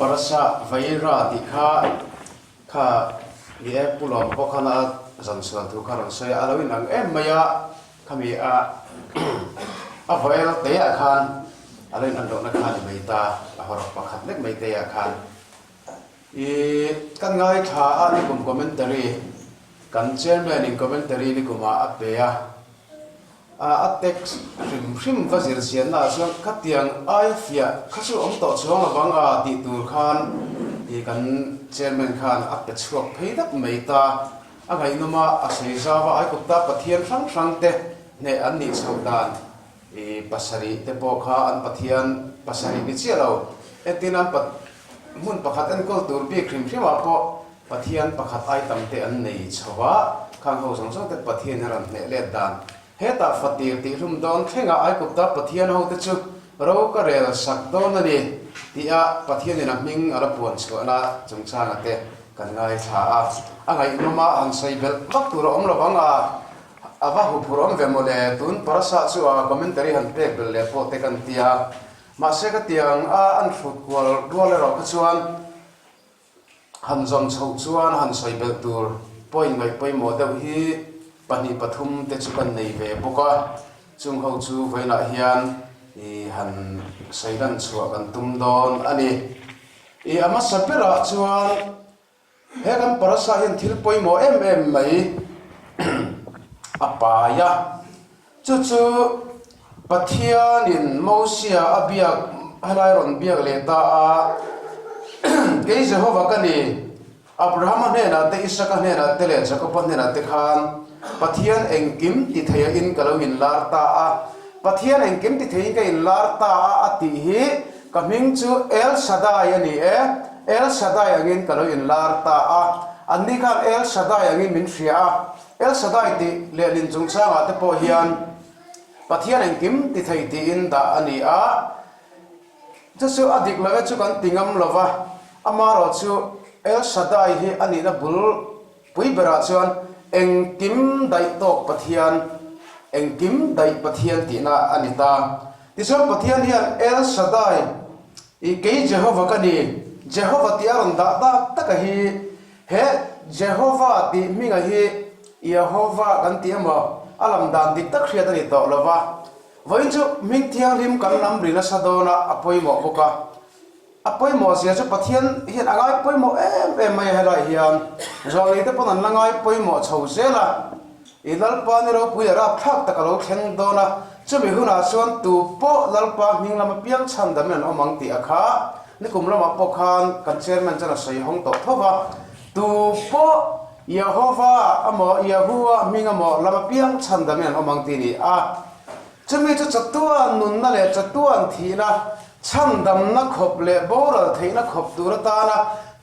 Parasa Vaira tih kha kha ni e, Pu Lawma pawh khan a zan sual thu kha a rawn sawi a, a lo inang em mai a, khami a a vael te ah khan a lo inan lohna kha a ni mai ta, a hawrawp pakhat lek mai te ah khan. I kan ngaithla a nikum commentary kan chairman in commentary nikumah a pe a. A text hrim hrim va zir chianna ah chuan khatiang aia fiah kha chu awm tawh chuang lo vang a tih tur khan i kan chairman khan a pe chhuak phei dap mai ta. A ngaihnawm a, a sawi zau a, Aikupta Pathian hrang hrang te hneh an nih chhoh dan i pasarih te pawh kha an Pathian pasarih ni chiah lo. Entin an hmun pakhat enkawl tur bik hrim hrim ah pawh Pathian pakhat ai tam te an nei chho a, khang ho zawng zawng te Pathian a rawn hneh let dan. Hetah fatir tih hlum dawn thlengah Aikupta Pathian ho te chu ro ka rel sak dawn a ni tia Pathianin a hming a la puan chhuahna chungchanga te kan ngaithla a. A ngaihnawm a, han sawi belh vak tur a awm lo vang a, a va huphurh awm ve mawle, tun parasa chu a commentary han pek belh leh pawh te kan tia. Mahse ka tiang a an hrut kual rual erawh kha chuan Han zawn chhoh chuan han sawi belh tur point ngaih pawimawh deuh hi pahnih pathum te chu kan nei ve bawk a, chung ho chu vawiinah hian i han sawi lan chhuah kan tum dawn a ni. I a hmasa berah chuan he kan parasa hian thil pawimawh em em mai a pai a, chu chu Pathianin Mosia a biak helai rawn biak leh ta a, Kei Jehova ka ni, Abrahama hnenah te, Isaka hnenah te leh Jakoba hnenah te khan Pathian engkim ti theia in ka lo inlar ta a, Pathian engkim ti theiin ka inlar ta a a tih hi ka hming chu El Shaddai a ni e, El Shaddai angin ka lo inlar ta a, anni khan El Shaddai angin min hria a, El Shaddai tih lehlin chungchangah te pawh hian Pathian engkim ti thei tiin dah a ni a, chu chu a dik lo e chu kan ti ngam lo va, amaherawh chu El Shaddai hi a nihna bul pui berah chuan engkim daih tawk Pathian, engkim daih Pathian tihna a ni ta. Tichuan Pathian hian El Shaddai i kei Jehova ka ni, Jehova tih a rawn dah tak taka hi He Jehova tih hminga hi Yehovah kan ti emaw a lam dan dik tak hriat a ni tawh lo va. Vawiin chu hming thianghlim kan lam ri nasa dawn a, a pawimawh bawk a. A pawimawh zia chu Pathian hian a ngai pawimawh em em mai a helaiah hian zawlnei te pawn an la ngai pawimawh chho zel a. I Lalpa ni ropui leh rapthlak tak a lo thleng dawn a, chumi hunah chuan tu pawh Lalpa hming lama piang chhan damin an awm ang tih a kha. Nikum lamah pawh khan kan chairman chuan a sawi hawng tawh tho va, tu pawh Yehova amaw Yahua hming amaw lama piang chhan damin an awm ang tih a ni a. Chumi chu chatuan nunna leh chatuan thihna, chhandamna khawp leh boral theihna khawp tur atana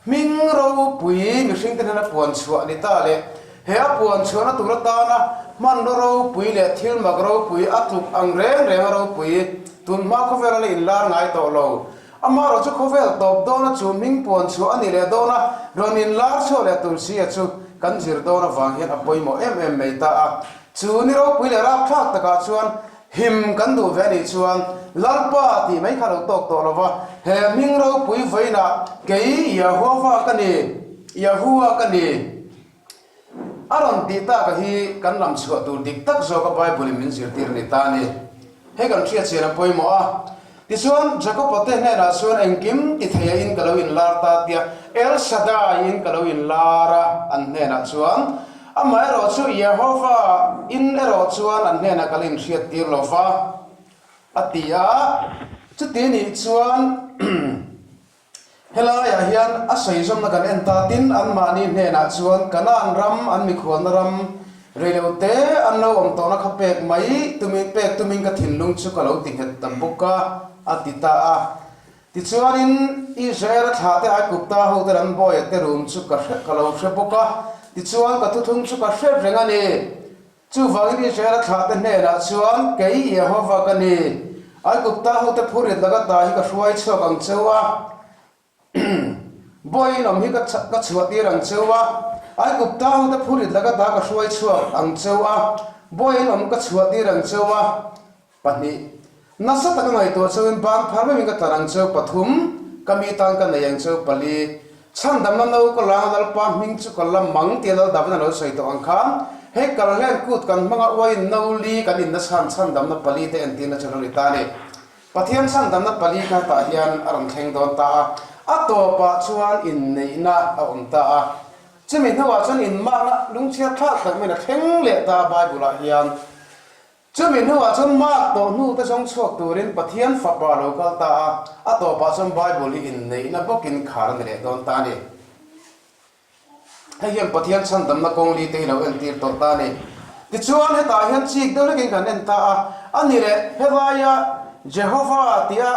hming ropui mihringte hnena puan chhuah ni ta leh He a puan chhuahna tur atana hmanraw ropui leh thil mak ropui a tluk ang reng reng a ropui tun hma khawvel a la inlar ngai tawh lo. Amaherawh chu khawvel tawp dawna chu hming puan chhuah a nih leh dawna rawn inlar chhuah leh tur sia chu kan zir dawn avang hian a pawimawh em em mai ta a. Chu ni ropui leh rapthlak takah chuan him kan duh ve a nih chuan Lalpa tih mai kha lo tawk tawh lo va, he hming ropui vawiinah kei Yahova ka ni, Yahua ka ni. A rawn tih tak a hi kan lam chhuah tur dik tak zawka Bible in min zirtir a ni ta a ni. Hei kan hriat chian a pawimawh a. Tichuan, Jakob-a te hnenah chuan engkim ti theia in ka lo inlar ta tia El Shaddai in ka lo inlar a an hnenah chuan. Amaherawh chu Yehova in erawh chuan an hnenah ka la inhriattir lo va a ti a. Chuti nih chuan. Helaiah hian a sawi zawmna kan en ta tin anmahni hnenah chuan Kanaan ram an mikhualna ram reilote an lo awm tawhna kha pek mai tumin pek tumin ka thinlung chu ka lo ti nghet ta bawk a, a ti ta a. Tichuanin Israel-a thlahte Aigupta hote lam bawia te rum chu ka hre ka lo hre bawk a, tichuan ka thuthlung chu ka hre reng a ni. Chuvangin Israel-a thlahte hnenah chuan, Kei Jehova ka ni, Aigupta hote phurit laka ta hi ka hruai chhuak ang cheu a, bawiin awm hi ka chhuahtir ang cheu a, Aigupta hote phurit laka ta ka hruai chhuak ang cheu a, bawiin awm ka chhuahtir ang cheu a. Pahnih. Nasa taka ngaihtuah cheuin ban phar meuhin ka tlan ang cheu. Pathum. Ka mi tan ka nei ang cheu pali. Chhandamna no ka langa Lalpa hming chu ka la mang tia Lal David a lo sawi tawh ang khan, hei kalhlen kut kan hmanga uaiin no li kan inna chhan chhandamna pali te entirna chu lo ni ta a ni. Pathian chhandamna pali kha tah hian a rawn thleng dawn ta a, a tawpah chuan inneihna a awm ta a. Chumi hnuah chuan inmakna lungchhiat thlak tak maiin a thleng leh ta a Bible-ah hian. Chumi hnuah chuan Mark tawh hnute zawng chhuak turin Pathian Fapa a lo kal ta a, a tawpah chuan Bible hi inneihna bawkin khar a ni leh dawn ta a ni. Hei hian Pathian chhandamna kawng li te hi lo entir tawh ta a ni. Tichuan, hetah hian chik deuh hlekin kan en ta a, a ni leh helaia Jehovah tia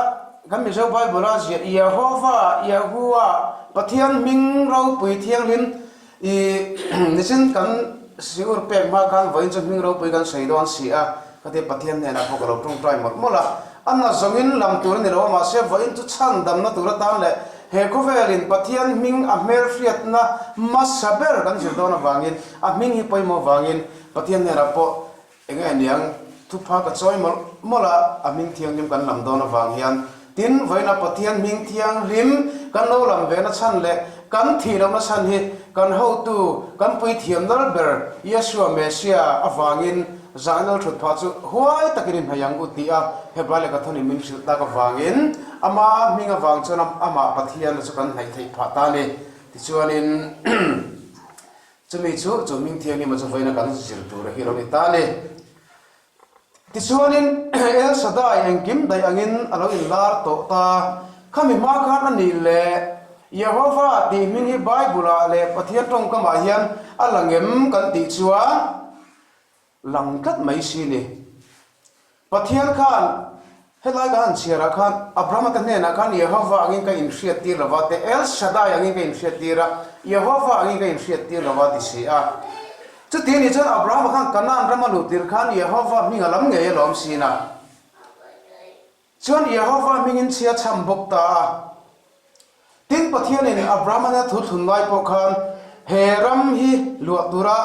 kan Mizo Bible-a ziah Yehovah, Yahuwah, Pathian hming ropui thianghlim I nichin kan siur pek hma khan vawiin chu hming ropui kan sawi dawn si a, ka ti Pathian hnenah pawh ka lo tawngtai mawlh mawlh a. A na zawngin lam tur a ni lo a, mahse vawiin chu chhandamna tur atan leh he khawvelin Pathian hming a hmelhriatna hmasa ber kan zir dawn avangin a hming hi pawimawh avangin Pathian hnenah pawh Enge aniang, thupha ka chawi mawlh mawlh a, a hming thianghlim kan lam dawn avang hian. Tin, vawiina Pathian hming thianghlim kan lo lam ve na chhan leh kan thih lohna chhan hi kan hotu, kan puithiam lal ber Yeshua Messiah avangin zahnal thut phah chu huai takin i hnaih ang u tih a Hebrai lehkha thawnin min hrilh tak avangin ama hming avang chuan amah Pathian chu kan hnaih theih phah ta a ni. Tichuanin. Chumi chu chu hming thianghlim a chu vawiina kan zir tur hi lo ni ta a ni. Tichuanin El Shaddai engkim daih angin a lo inlar tawh ta. Khami hma khan a nih leh Jehovah tih hming hi Bible-ah leh Pathian tawngkamah hian a lang em kan tih chuan Lang tlat mai si ni. Pathian khan helai kan han chhiarah khan Abrahama te hnenah khan Jehovah angin ka inhriattir lova te, El Shaddai angin ka inhriattir a, Jehovah angin ka inhriattir lova ti si a. Chuti ni chuan Abrahama khan Kanaan rama luhtir khan Jehovah hming a lam ngei alawm sin a. Chuan Jehovah hmingin chhia chham bawk ta a. Tin, Pathianin Abrahama thu thlun lai pawh khan, He ram hi luah tura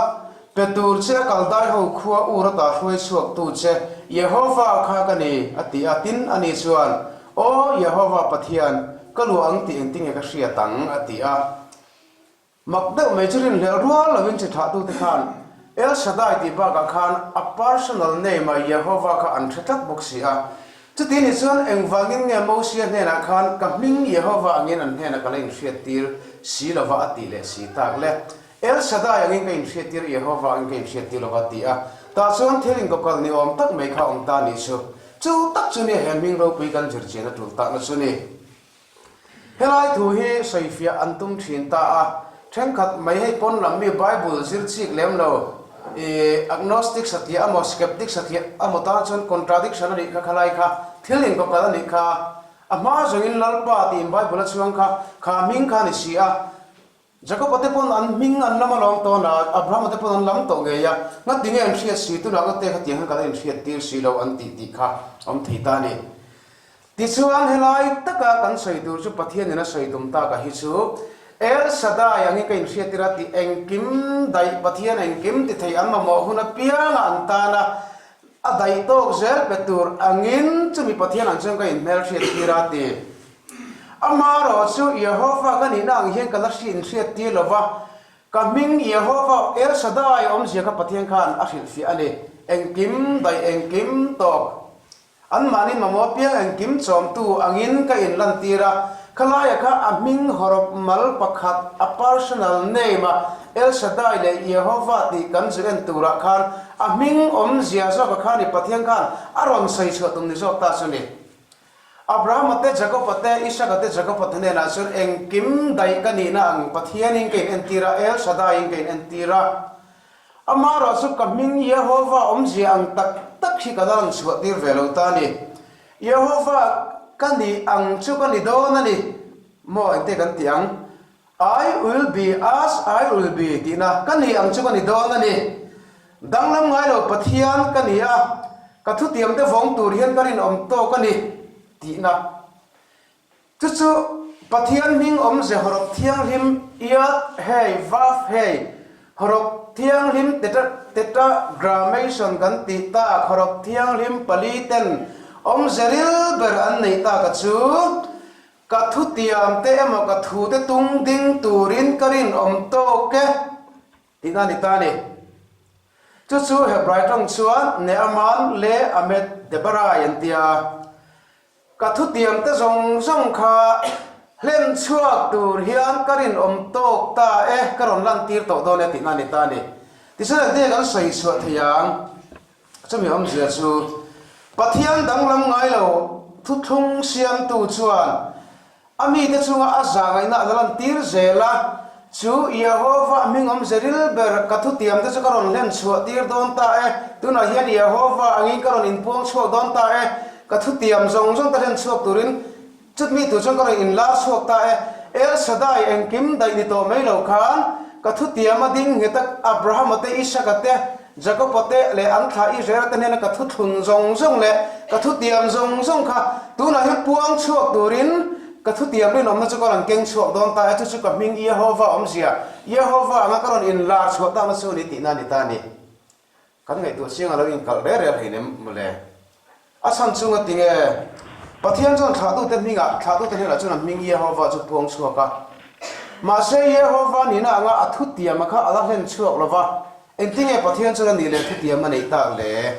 pe tur che a kal dai ho khua ur ata hruai chhuak tu che Jehovah kha ka ni, a ti a. Tin, ani chuan, Aw Jehovah Pathian, ka luah ang tih engtinge ka hriat ang? a ti a. Mak deuh mai chu rinhlelh rual lovin chi thlahtute khan El Shaddai tih bakah khan a personal name a Jehovah kha an hre tlat bawk si a. Chuti ni chuan engvangin nge Mosia hnenah khan ka hming Jehovah angin an hnenah ka la inhriattir si lova a tih leh si tak le? El Shaddai angin ka inhriattir Jehovah angin ka inhriattir lova a ti a. Tah chuan thil inkawkalh ni awm tak mai kha a awm ta nih chu. Chu tak chu nia he hming ropui kan zirchian a tul takna chu ni. Helai thu hi sawifiah an tum thin ta a, thenkhat mai hei pawn lam mi Bible zir chik lem lo, i agnostic satliah amaw skeptic satliah amaw tan chuan contradiction a nih kha khalai kha thil inkawkal a nih kha, a hma zawngin Lalpa tiin Bible a chhuang kha kha hming kha a ni si a, Jakob-a te pawn an hming an lam alawm tawn a, Abraham-a te pawn an lam tawh ngei a, ngati nge an hriat si, tunah ngate khatiang khan ka la inhriat tir si lo an tih tih kha awm thei ta a ni. Tichuan helai taka kan sawi tur chu Pathianin a sawi tum taka hi chu El Shaddai angin ka inhriat tir a tih engkim daih Pathian engkim ti thei an mamawh hun apianga an tan a, a daih tawk zel pe tur angin chumi Pathian ang chuan ka inhmelhriat tir a ti. Amaherawh chu Jehovah ka nihna ang hian ka la hri inhriat tir lo va, ka hming Jehovah El Shaddai awmzia kha Pathian khan a hrilhfiah a ni. Engkim daih engkim tawk. Anmahni mamawh apiang engkim chawmtu angin ka inlantir a, khalaia kha a hming hawrawp mal pakhat a personal name a El Shaddai leh Jehovah tih kan zu en turah khan a hming awmzia zawka khan i Pathian khan a rawn sawi chhuah tum ni zawk ta chu ni. Abrahama te, Jakoba te, Isaka te, Jakoba te hnenah chuan engkim daih ka nihna ang Pathianin ka inentir a, El Shaddai-in ka inentir a. Amaherawh chu ka hming Jehovah awmzia ang tak tak hi ka la rawn chhuahtir ve lo ta a ni. Jehovah ka nih ang chu ka ni dawn a ni maw? Engte kan ti ang? I will be as I will be tihna ka nih ang chu ka ni dawn a ni. Danglam ngai lo Pathian ka ni a, ka thutiamte vawng tur hian ka rinawm tawk a ni tihna. Chu chu Pathian hming awmze hawrawp thianghlim Yod Hei Vav Hei hawrawp thianghlim Tetragrammaton kan tih tak hawrawp thianghlim pali ten awmze ril ber an neih tak a chu. Ka thutiam te emaw ka thu te tung ding turin ka rinawm tawk e tihna a ni ta a ni. Chu chu Hebrai tawng chuan Ne'aman leh Amed Debarai an ti a. Ka thutiam te zawng zawng kha hlen chhuak tur hian ka rinawm tawk ta e, ka rawn lantir tawh dawn e tihna a ni ta a ni. Tichuan engtin nge kan sawi chhuah thei ang? Chumi awmzia chu Pathian danglam ngai lo thuthlung siamtu chuan a mite chunga a zahngaihna a la lantir zel a, Chu Jehovah hming awmze ril ber ka thutiamte chu ka rawn hlen chhuah tir dawn ta e, tunah hian Jehovah angin ka rawn inpuang chhuak dawn ta e, ka thutiam zawng zawng te hlen chhuak turin Chutmi tur chuan ka rawn inlar chhuak ta e. El Shaddai engkim daih ni tawh mai lo khan ka thutiam a ding nghet a, Abrahama te, Isaka te, Jakoba te leh an thlah Israela te hnena ka thuthlun zawng zawng leh ka thutiam zawng zawng kha tunah hian puang chhuak turin ka thutiam rinawmna chu ka rawn keng chhuak dawn ta e. Chu chu ka hming Iehova awmzia, Iehova anga ka rawn inlar chhuah takna chu a ni tihna a ni ta a ni. Kan ngaihtuah chiang a lo inkalh rel rel hleinem mawle. A chhan chu nga tinge? Pathian chuan thlahtute hmingah, thlahtute hnenah chuan a hming Iehova chu puang chhuak a. Mahse Iehova nihna anga a thutiama kha a la hlen chhuak lo va. Engtinge Pathian chuan a nih leh thutiam a neih tak le?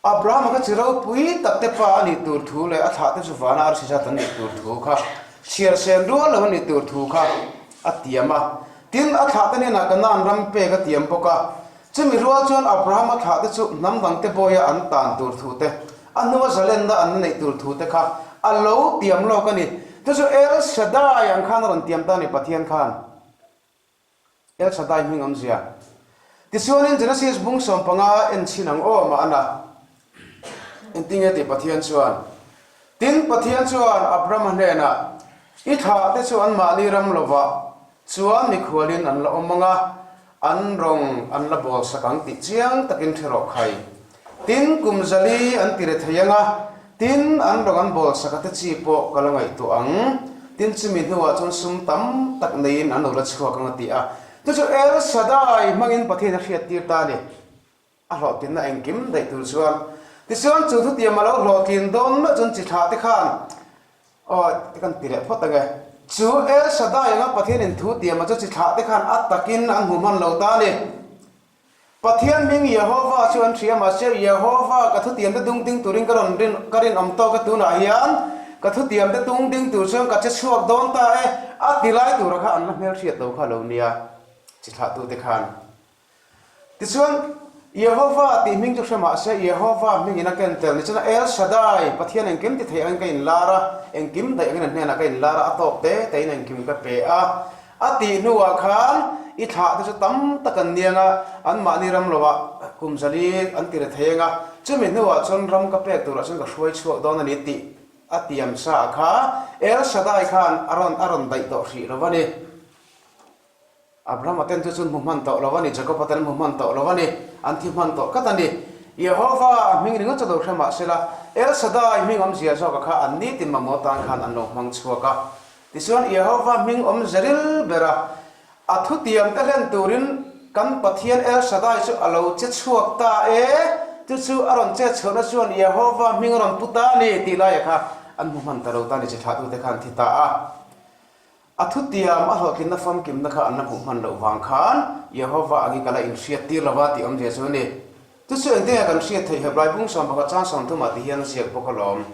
Abrahama kha chi ropui tak te pa a nih tur thu leh a thlahte chu vana arsi zat an nih tur thu kha chhiar sen rual lo a nih tur thu kha a tiam a. Tin, a thlahte hnenah Kanaan ram pek a tiam bawk a. Chumi rual chuan Abrahama thlahte chu hnam dangte bawia an tan tur thu te, a hnua zalenna an neih tur thu te kha a lo tiam lawk a ni. Chu chu El Shaddai ang khan a rawn tiam ta a ni Pathian khan. El Shaddai hming awmzia. Tichuanin Genesis bung 15 en chhin ang aw mah ana. Engtinge tih Pathian chuan? Tin, Pathian chuan Abrahama hnenah, I thlahte chu anmahni ram lovah chuan mikhualin an la awm ang a, an rawng an la bawl sak ang tih chiang takin hre rawh khai. Tin, kum zali an ti re thei ang a, tin, an rawng an bawl sak a te chi pawh ka la ngaihtuah ang. Tin, chumi hnuah chuan sum tam tak neiin an lo la chhuak ang a ti a. Chu chu El Shaddai hmangin Pathian a hriattir ta a ni. A hlawhtlinna engkim daih tur chuan. Tichuan chu thutiam a lo hlawhtlin dawn meuh chuan chi thlah te khan aw ti kan ti leh phawt ang e. Chu El Shaddai anga Pathianin thu tiama chu chi thlah te khan a takin an hmu hman lo ta a ni. Pathian hming Yehova chu an hria mahse Yehova ka thutiam te dung ding turin ka rawn rin ka rinawm tawk a tunah hian ka thutiam te tung ding tur chuan ka che chhuak dawn ta e a ti lai tura kha an la hmelhriat lo kha a lo nia chi thlahtute khan. Tichuan, Jehova tih hming chu hre mah se, Jehova hmingin a ken tel ni chuan El Shaddai, Pathian engkim ti thei angin ka inlar a, engkim daih angin a hnenah ka inlar a, a tawk te tein engkim ka pe a. A tih hnuah khan i thlah te chu tam tak an niang a, anmahni ram lovah kum zali an ti re thei ang a, chumi hnuah chuan ram ka pek turah chuan ka hruai chhuak dawn a ni tih a tiam sa kha El Shaddai khan a rawn a rawn daih tawh hrih lo va ni. Abrahama ten chu chun hmu hman tawh lo a ni, Jakoba ten hmu hman tawh lo a ni, an thi hman tawh tlat a ni. Jehova a hming ringawt chu lo hre mah sela, El Shaddai hming awmzia zawka kha an nitin mamawh tan khan an lo hmang chhuak a. Tichuan Jehova hming awmze ril bera a thutiam te hlen turin kan Pathian El Shaddai chu a lo che chhuak ta e, chu chu a rawn chet chhuahna chuan Jehova hming a rawn pu ta a ni tih laia kha an hmu hman ta lo ta a ni, chi thlahtute khan thi ta a. A thutiam a hlawhtlinna famkimna kha an la hmuh hman loh vang khan Jehova angin ka la inhriattir lo va tih awmzia chu a ni. Chu chu engtinge kan hriat theih Hebrai bung 11 chang 30 ah ti hian a ziak bawk alawm.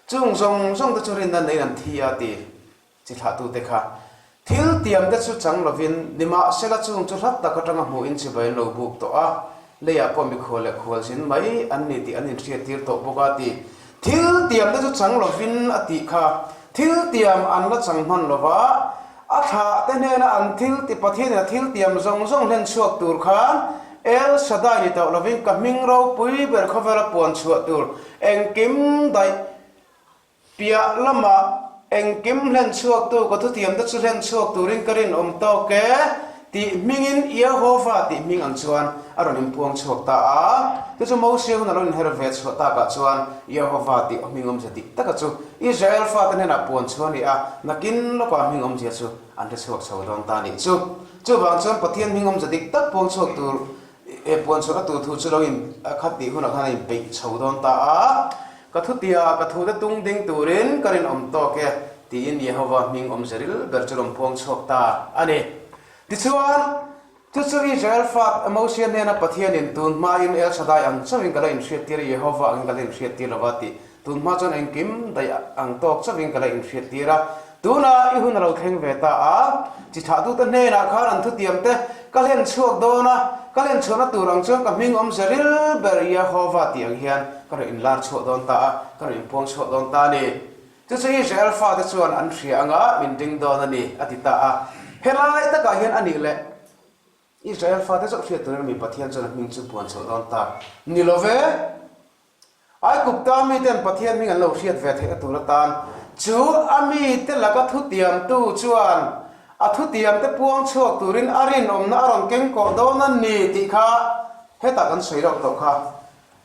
Chung zawng zawng te chu rinna neiin an thi a ti chi thlahtute kha. Thil tiam te chu chang lovin nimahsela chung chu hlat tak atanga hmuhin chibai an lo buk tawh a, leiah pawh mikhual leh khualzin mai an ni tih an inhriattir tawh bawk a ti. Thil tiam te chu chang lovin a tih kha. Thil tiam an la chang hman lo va, a thlah te hnena an thil ti Pathianin a thil tiam zawng zawng hlen chhuak tur khan El Shaddai ni tawh lovin ka hming ropui ber khawvela puan chhuah tur engkim daih Piah lamah engkim hlen chhuaktu ka thutiamte chu hlen chhuak turin ka rinawm tawk e tih hmingin Iehova tih hming ang chuan a rawn inpuang chhuak ta a. Chu chu Mosia hun a lo inher ve chhuah takah chuan Iehova tih hming awmzia dik taka chu Israel fate hnenah puan chhuah a ni a, nakin lawkah hming awmzia chu an hre chhuak chho dawn ta a nih chu. Chuvang chuan Pathian hming awmzia dik tak puang chhuak tur He puan chhuahna tur thu chu lo in khat tih hunah khan a inpeih chho dawn ta a, ka thutia ka thute tung ding turin ka rinawm tawk e. tiin Jehova hming awmze ril ber chu rawn puang chhuak ta a ni. Tichuan, chu chu Israel fat Mosia hnena Pathianin tun hmain El Shaddai ang chauhin ka la inhriattir a, Jehova angin ka la inhriattir lo va tih tun hma chuan engkim daih ang tawk chauhin ka la inhriattir a. Tuna i hun a lo thleng ve ta a, chi thlahtute hnenah khan an thutiamte ka hlen chhuak dawn a, ka hlen chhuahna tur ang chuan ka hming awmze ril ber Jehova tih ang hian ka rawn inlar chhuah dawn ta a, ka rawn inpuang chhuah dawn ta a ni. Chu chu Israel fate chuan an hria anga min ding dawn a ni, a ti ta a. Helai takah hian a nih leh Israel fate chauh hriat turin mi Pathian chuan a hming chu puan chhuah dawn ta ni lo ve. Aigupta miten Pathian hming an lo hriat ve theihna tur atan chu a mite laka thutiamtu chuan a thutiamte puang chhuak turin a rinawmna a rawn keng kawh dawn a ni tih kha hetah kan sawi lawk tawh kha.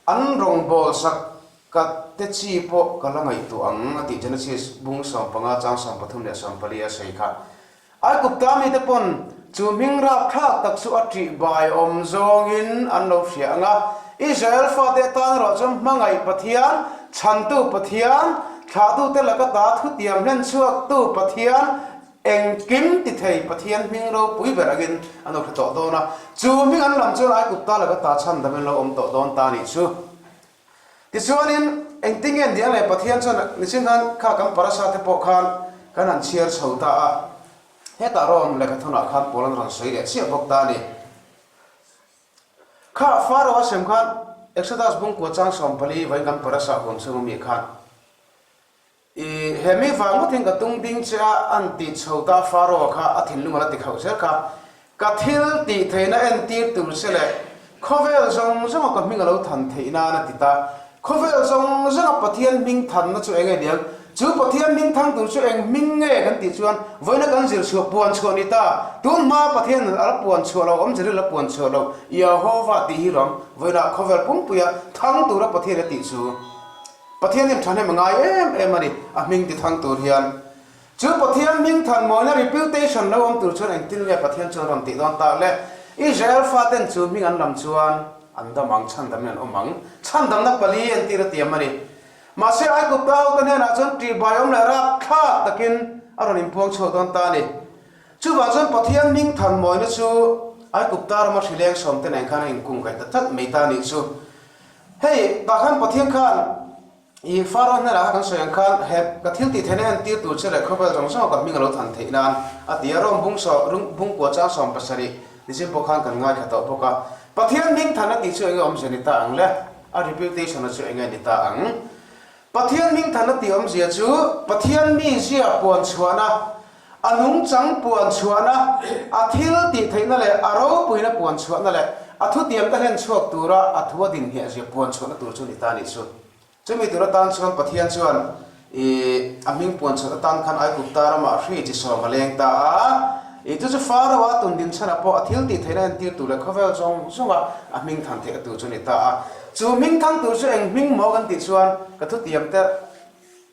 An rawngbâwl sak ka te chi pawh ka la ngaihtuah ang a tih Genesis bung 15 chang 34 leh 44 a sawi kha. Aigupta mite pawn chu hming rapthlak tak chu a ṭih bai awm zawngin an lo hria ang a, Israel fate atan erawh chuan hmangaih Pathian, chhantu Pathian, thlahtute laka ta thutiam hlen chhuaktu Pathian, Engkim ti thei Pathian hming ropui ber angin an lo hre tawh dawn a, chu hming an lam chuan Aigupta laka ta chhan dam in lo awm tawh dawn ta nih chu. Tichuanin, engtin nge niang le Pathian chuan nichin khan kha kan parasa te pawh khan kan han chhiar chho ta a, hetah Rom lehkhathawnah khan Paul an rawn sawi leh chiah bawk ta a ni. Kha Pharaoh a sem khan Exodus bungkua chang 14 vawiin kan parasa huam chhung ami khan, I he mi vang ngawtin ka tung ding che a, an tih chho ta Pharaoh kha a thinlung a la ti khauh zel kha. Ka thil tih theihna entir tur che leh khawvel zawng zawnga ka hming a lo than theih nan a ti ta. Khawvel zawng zawnga Pathian hming thanna chu eng nge niang? Chu Pathian hming thang tur chu eng hming nge kan tih chuan vawiina kan zir chhuah puan chhuah ni ta. Tun hma Pathian a la puan chhuah lo, awmze ril a puan chhuah lo, Jehovah tih hi lawm vawiina khawvel pumpuia thang tura Pathian a tih chu. Pathianin thahnem a ngai em em a ni, a hming ti thang tur hian. Chu Pathian hming than mawina reputation lo awm tur chuan engtin nge Pathian chuan rawn tih dawn tak le? Israel faten chu hming an lam chuan an dam ang, chhandamin an awm ang. Chhandamna pali entir a tiam a ni. Mahse Aigupta hote hnenah chuan ṭihbai awm leh rapthlak takin a rawn inpuang chhuak dawn ta a ni. Chuvang chuan Pathian hming than mawina chu Aigupta rama hrileng sawmte nen khan a inkungkaih ta tlat mai ta a nih chu. Hei, tah khan Pathian khan i Pharaoh hnenah kha kan sawi ang khan he ka thil tih theihna entir tur che leh khawvel zawng zawng ka hming a lo than theih nan a ti a, Rome bung saw bung kua chang 70 nichin pawh khan kan ngaithla tawh bawk a. Pathian hming than a tih chu enge awmzia ni ta ang le? A reputation a chu enge ni ta ang? Pathian hming than a tih awmzia chu Pathian mizia puan chhuahna A nungchang puan chhuahna, a thil tih theihna leh a ropuina puan chhuahna leh a thutiamte hlen chhuak tura a thu a din nghehzia puan chhuahna tur chu ni ta nih chu. Chumi tur atan chuan Pathian chuan i a hming puan chhuah atan khan Aigupta ramah hri chi sawm a leng ta a. I chu chu Pharaoh-a tun din chhanah pawh a thil tih theihna entir tur leh khawvel zawng zawnga a hming than theihna tur chu ni ta a. Chu hming thang tur chu eng hming maw kan tih chuan ka thutiamte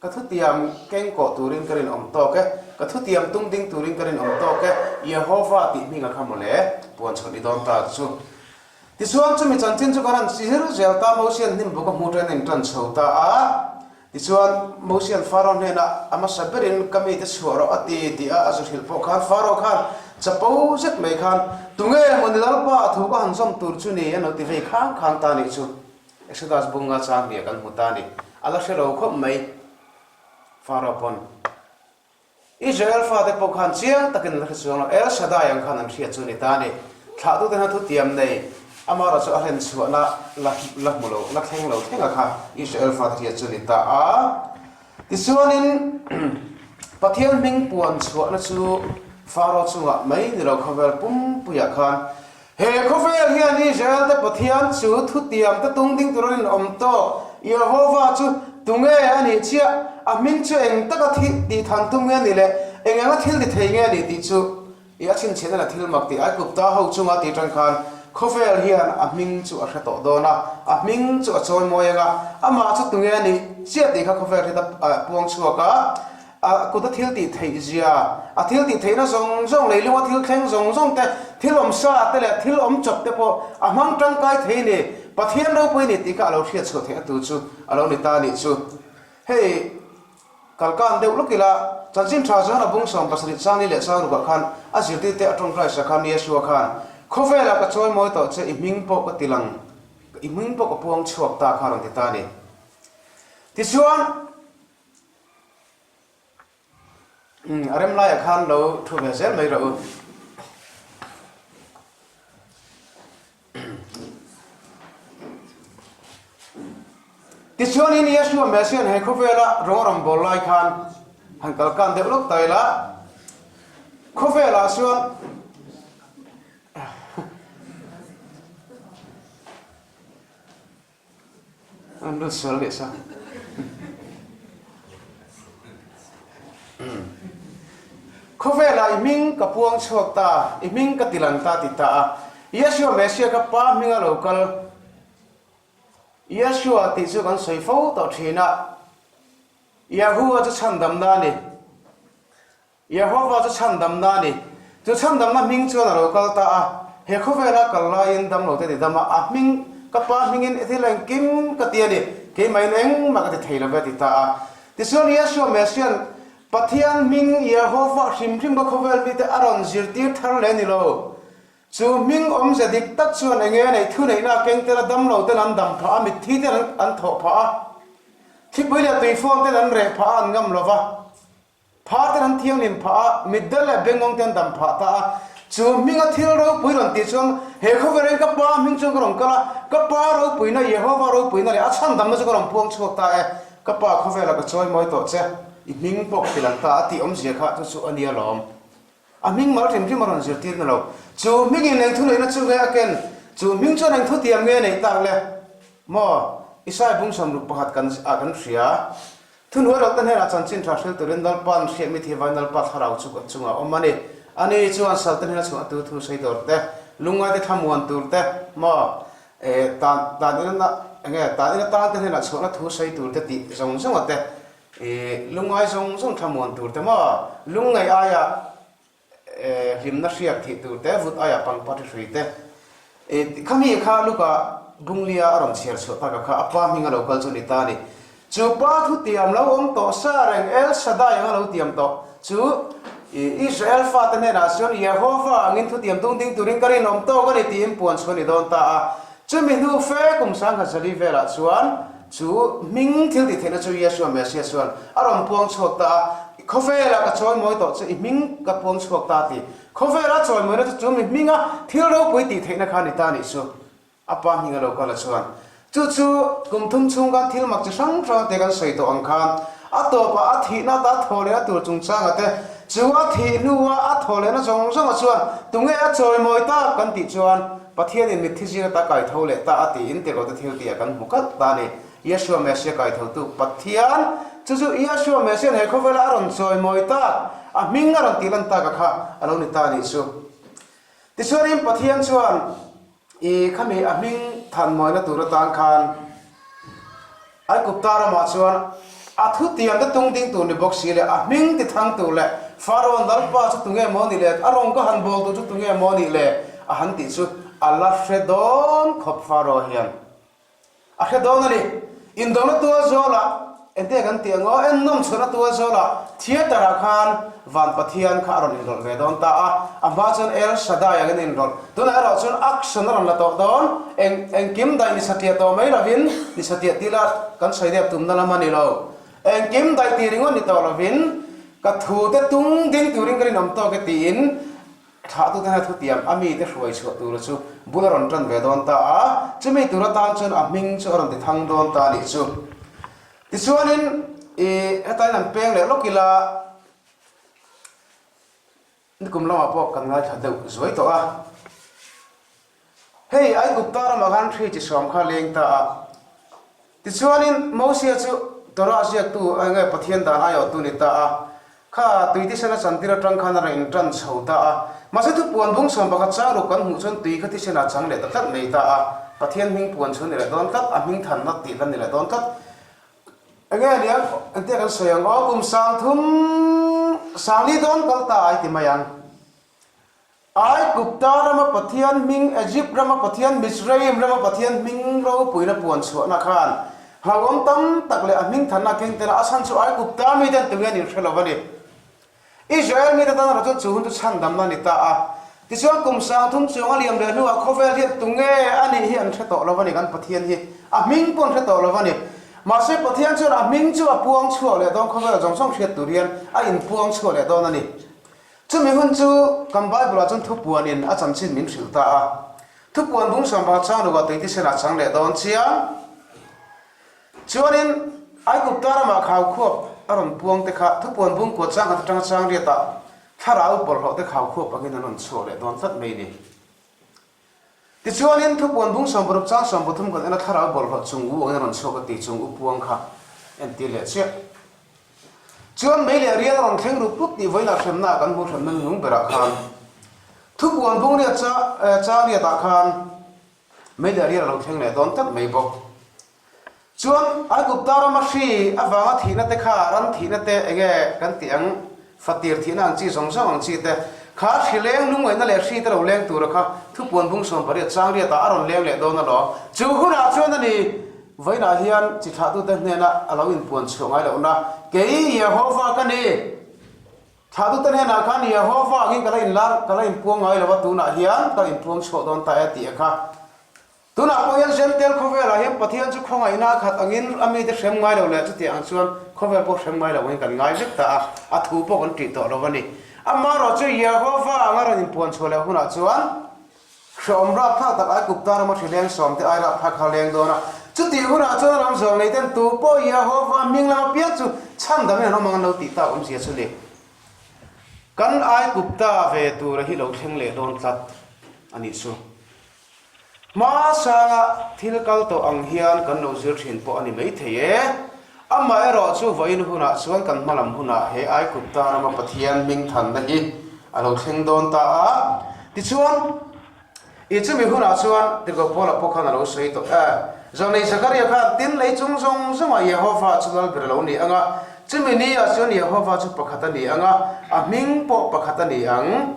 Ka thutiam keng kawh turin ka rinawm tawk e, ka thutiam tum ding turin ka rinawm tawk e, Jehovah tih hming a kha mawle, puan chhawn i dawn ta chu. Tichuan, chumi chanchin chu kan han zir zel ta, Mosian hnim buk a hmu ṭan a inṭan chho ta a. Tichuan, Mosian Pharaoh hnenah a hmasa berin ka mite chhuah rawh a ti tih a a zu hrilh pawh khan Pharaoh khan chapo zet mai khan, Tunge maw ni Lalpa a thu ka han zawm tur chu ni? a lo ti vei khang khang ta nih chu. Exodus bunga chang hniah kan hmu ta a ni. A la hre lo khawp mai Pharaoh pawn. Israel fate pawh khan chiang takin an la hre chuang lo. El Shaddai ang khan an hriat chu a ni ta a ni. Thlahtute hna thutiam nei Amara chu a hlen chhuahna la la hmu lo, la thleng lo thlenga kha Israel fate hriat chu a ni ta a. Tichuanin Pathian hming puan chhuahna chu Pharaoh chungah mai ni lo khawvel pumpuiah khan He khawvel hian Israel-te Pathian chu thutiamte tung ding tura rinawm tawk Jehovah chu tunge a nih chiah? A hming chu eng taka thi tih than tum nge a nih leh eng anga thil ti thei nge a nih tih chu i a chhinchhiahna la thil mak tih Aigupta ho chunga tih atang khan khawvel hian a hming chu a hre tawh dawn a, a hming chu a chawi mawi ang a, amah chu tunge a nih chiah tih kha khawvel hriat a puang chhuak a. A kuta thil tih theih zia, a thil tih theihna zawng zawng, leilunga thil thleng zawng zawng te, thil awm sa te leh thil awm chawp te pawh a hmang tangkai thei ni, Pathian ropui ni tih kha a lo hriat chhuah theihna tur chu a lo ni ta a nih chu. Hei. Kalkan deuh lawk ila, chanchin tha chuan a bung 70 changli leh changrukah khan a zirtirte a tawngtai sak khan Yeshua khan, Khawvelah ka chawi mawi tawh che, i hming pawh ka ti lang, i hming pawh ka puang chhuak ta kha a rawn ti ta a ni. Tichuan, a rem laiah khan lo thu ve zel mai rawh u. Tichuanin Yeshua Messiah he khawvela rawng a rawn bawl lai khan han kal kan deuh lawk ta ila, khawvelah chuan An lut sual leh sa. Khawvelah i hming ka puang chhuak ta, i hming ka tilang ta ti ta a. Yeshua Messiah kha Pa hminga lo kal. Yeshua tih chu kan sawi fo tawh thin a. Yahuwah chu chhandamna a ni. Jehova chu chhandamna a ni. Chu chhandamna hming chuan a lo kal ta a. He khawvela kal laiin damlote ti dam a, a hming, ka Pa hmingin i thil engkim ka ti a ni, keimahin engmah ka ti thei lo ve a ti ta a. Tichuan Yeshua Messiah-a'n Pathian hming Jehova hrim hrim ka khawvel mite a rawn zirtir thar leh a ni lo. Chu hming awmze dik tak chuan eng nge neih thuneihna a keng tel a, damloten an dam phah a, mitthi ten an thawh phah a, thlipui leh tuifawn ten an reh phah a, an ngam lo va. Pha ten an thianghlim phah a, mitdel leh bengawng te an dam phah ta a. Chu hminga thil ropui rawn tih chuan, He khawvel in ka Pa hming chuan ka rawn kal a, ka Pa ropuina, Jehova ropuina leh a chhandamna chu ka rawn puang chhuak ta e. Ka Pa khawvelah ka chawi mawi tawh che, i hming pawh ka ti lang ta a tih awmzia kha chu chu a nia lawm. A hming mal hrim hrim a rawn zirtir na lo. Chu hmingin eng thuneihna chu nge a ken? Chu hming chuan eng thutiam nge neih tak le? Maw? Isai bung 61 kan ah kan hria. Thuhnuai rawhte hnenah chanchin tha hril turin Lalpa'n hriat mi thivain Lalpa thlarau chu kan chungah awm a ni. Ani chuan salte hnena chhuah tu thu sawi tur te, lungngaite thlamuan tur te, maw, eh, tan, tan ina, enge, tan ina tante hnenah chhuahna thu sawi tur te tih zawng zawnga te, eh, lungngai zawng zawng thlamuan tur te, maw, lungngaih aia, Hlimna hriak thih tur te, vut aia pangpar hi hrui te. Khami kha Luka Bunglia a rawn chhiar chhuah taka kha a pa hming a lo kal chu ni ta a ni. Chu pa thu tiam lo awm tawh sa reng El Shaddai anga lo tiam tawh chu Israel fate hnenah chuan Jehovah angin thu tiam tung ding turin ka rinawm tawk a ni tiin puan chhuah a ni dawn ta a. Chumi hnu fe kum sangkhat zali velah chuan chu hming thil tih theihna chu Yeshua Messiah chuan a rawn puang chhuak ta a, Khawvelah ka chawimawi tawh chu i hming ka puang chhuak ta ti. Khawvela chawimawina chu chu mi hminga thil ropui tih theihna kha a ni ta a nih chu. A pa hming a lo kal a chuan chu chu kum thum chhung khan thil mak chi hrang hrang te kan sawi tawh ang khan a tawpah a thihna ata a thaw lehna tur chungchanga te chu a thih hnua a thaw lehna zawng zawnga chuan tunge a chawimawi tak kan tih chuan Pathianin mitthi zing ata kai tho leh ta a tiin tirhkohte thil tihah kan hmu kalh ta a ni. Yeshua Messiah kai thotu Pathian, chu chu Yeshua Messiah he khawvela a rawn chawimawi tak, a hming a rawn tih lan taka kha a lo ni ta a nih chu. Tichuanin Pathian chuan i khami a hming thanmawina tur atan khan Aigupta ramah chuan a thutiam te tung ding tur ni bawk si leh a hming ti thang tur leh Pharaoh Lalpa chu tunge maw nih le, a rawng ka han bawl tur chu tunge maw nih le a han tih chu a la hre dawn khawp Pharaoh hian. A hre dawn a ni. Indawrna tual zawlah engte kan tih ang aw, ennawm chhuahna tual zawlah theatre ah khan Van Pathian kha a rawn inrawlh ve dawn ta a, a hma chuan El Shaddai angin a inrawlh. Tunah erawh chuan action a rawn la tawh dawn, eng engkim daih ni satliah tawh mai lovin, ni satliah tih lah kan sawi deuh tumna lam a ni lo. Engkim daih tih ringawt ni tawh lovin, ka thu te tung ding turin ka rinawm tawk e tiin, Thlahtute hna thutiam a mite hruai chhuah tura chu bul a rawn tan ve dawn ta a, chumi tur atan chuan a hming chu a rawn ti thang dawn ta a nih chu. Tichuanin i hetain an peng leh lawk ila, nikum lamah pawh kan ngaithla deuh zuai tawh a. Hei Aigupta ramah khan hri chi suam kha leng ta a. Tichuanin Mosia chu Torah ziaktu eng nge Pathian dan aiawhtu ni ta a. Kha tui thisen a chantir atang khan a rawn intan chho ta a. Mahse thupuan bung 11 chang ruk kan hmuh chuan tui kha thisen ah chang leh ta tlat mai ta a. Pathian hming puan chu a ni leh dawn tlat, a hming thanna tih lan ni leh dawn tlat. Eng nge nia, engtia kan sawi ang aw, kum 3000 sangli dawn kal ta ai ti mai ang. Aigupta rama Pathian hming, Egypt rama Pathian, Mizraim rama Pathian hming ropuina puan chhuahna khan. Hlauhawm tam tak leh a hming thanna a keng tel a, a chhan chu Aigupta miten tunge an inhre lo a ni. Israel mite tan erawh chuan chu hun chu chhandamna a ni ta a. Tichuan kum 3000 chuang a liam leh hnuah khawvel hian tunge a nih hi an hre tawh lo a ni, kan Pathian hi a hming pawh an hre tawh lo a ni. Mahse Pathian chuan a hming chu a puang chhuak leh dawn khawvel zawng zawng hriat tur hian a inpuang chhuak leh dawn a ni. Chumi hun chu kan Bible-ah chuan thupuanin a chanchin min hrilh ta a. Thupuan bung sawmpa chang lukah tui tisenah chang leh dawn chiang. Chuanin Aigupta ramah khau khuap a rawn puang te kha thupuan bung kua chang khat atanga chang riatah thlarau bawlhhlawh te khau khuap angin an rawn chhuak leh dawn tlat mai ni. Tichuanin thupuan bung 60 chang 33 kan en a thlarau bawlhhlawh chung u angin a rawn chhuak a ti chung u puang kha entir leh chiah. Chuan mei leh rial a rawn thleng rup rup tih vawiinah hremna ah kan hmu hremna nung berah khan thupuan bung riat chang riatah khan mei leh rial a lo thleng leh dawn tlat mai bawk. Chuan Aigupta rama hri avanga thihna te kha ram thihna te enge kan tih ang fatir thihna ang chi zawng zawng ang chi te kha hri leng lungngaihna leh hri te lo leng tura kha thupuan bung 80 chang riatah a rawn leng leh dawn alawm. Chu hunah chuan a ni Vawiinah hian chi thlahtute hnena a lo inpuan chhuah ngai lohna, Kei Jehova ka ni. Thlahtute hnenah khan Jehova angin ka la inlar, ka la inpuang ngai lo a, tunah hian ka inpuang chhuah dawn ta e tih a kha. Tunah pawh hian Jentail khawvelah hian Pathian chu khawngaihna a khat angin a mite hrem ngai lo leh chutiang ang chuan khawvel pawh hrem ngai lo angin kan ngai vek ta a, a thu pawh kan ṭih tawh lo a ni. Amaherawhchu chu Jehova anga rawn inpuan chhuah leh hunah chuan, Hrehawm rapthlak tak ai Gupta rama hri leng sawmte ai rapthlak kha leng dawn a. Chutih hunah chuan ram zawng nei ten tu pawh Jehova hming lama piang chu chhandam in an awm ang an lo tih tak awmzia chu ni. Kan ai Gupta ve tura hi lo thleng leh dawn tlat a nih chu. Hmasanga thil kal tawh ang hian kan lo zir thin pawh a ni maithei e. Amaherawh chu vawiin hunah chuan kan hmalam hunah he Aigupta rama Pathian hming thanna hi a lo thleng dawn ta a. Tichuan, i chumi hunah chuan Tirhkoh Paula pawh khan a lo sawi tawh e. Zawnei Zakaria khan tin lei chung zawng zawngah Jehova chu lalber a lo ni ang a, chumi niah chuan Jehova chu pakhat a ni ang a, a hming pawh pakhat a ni ang.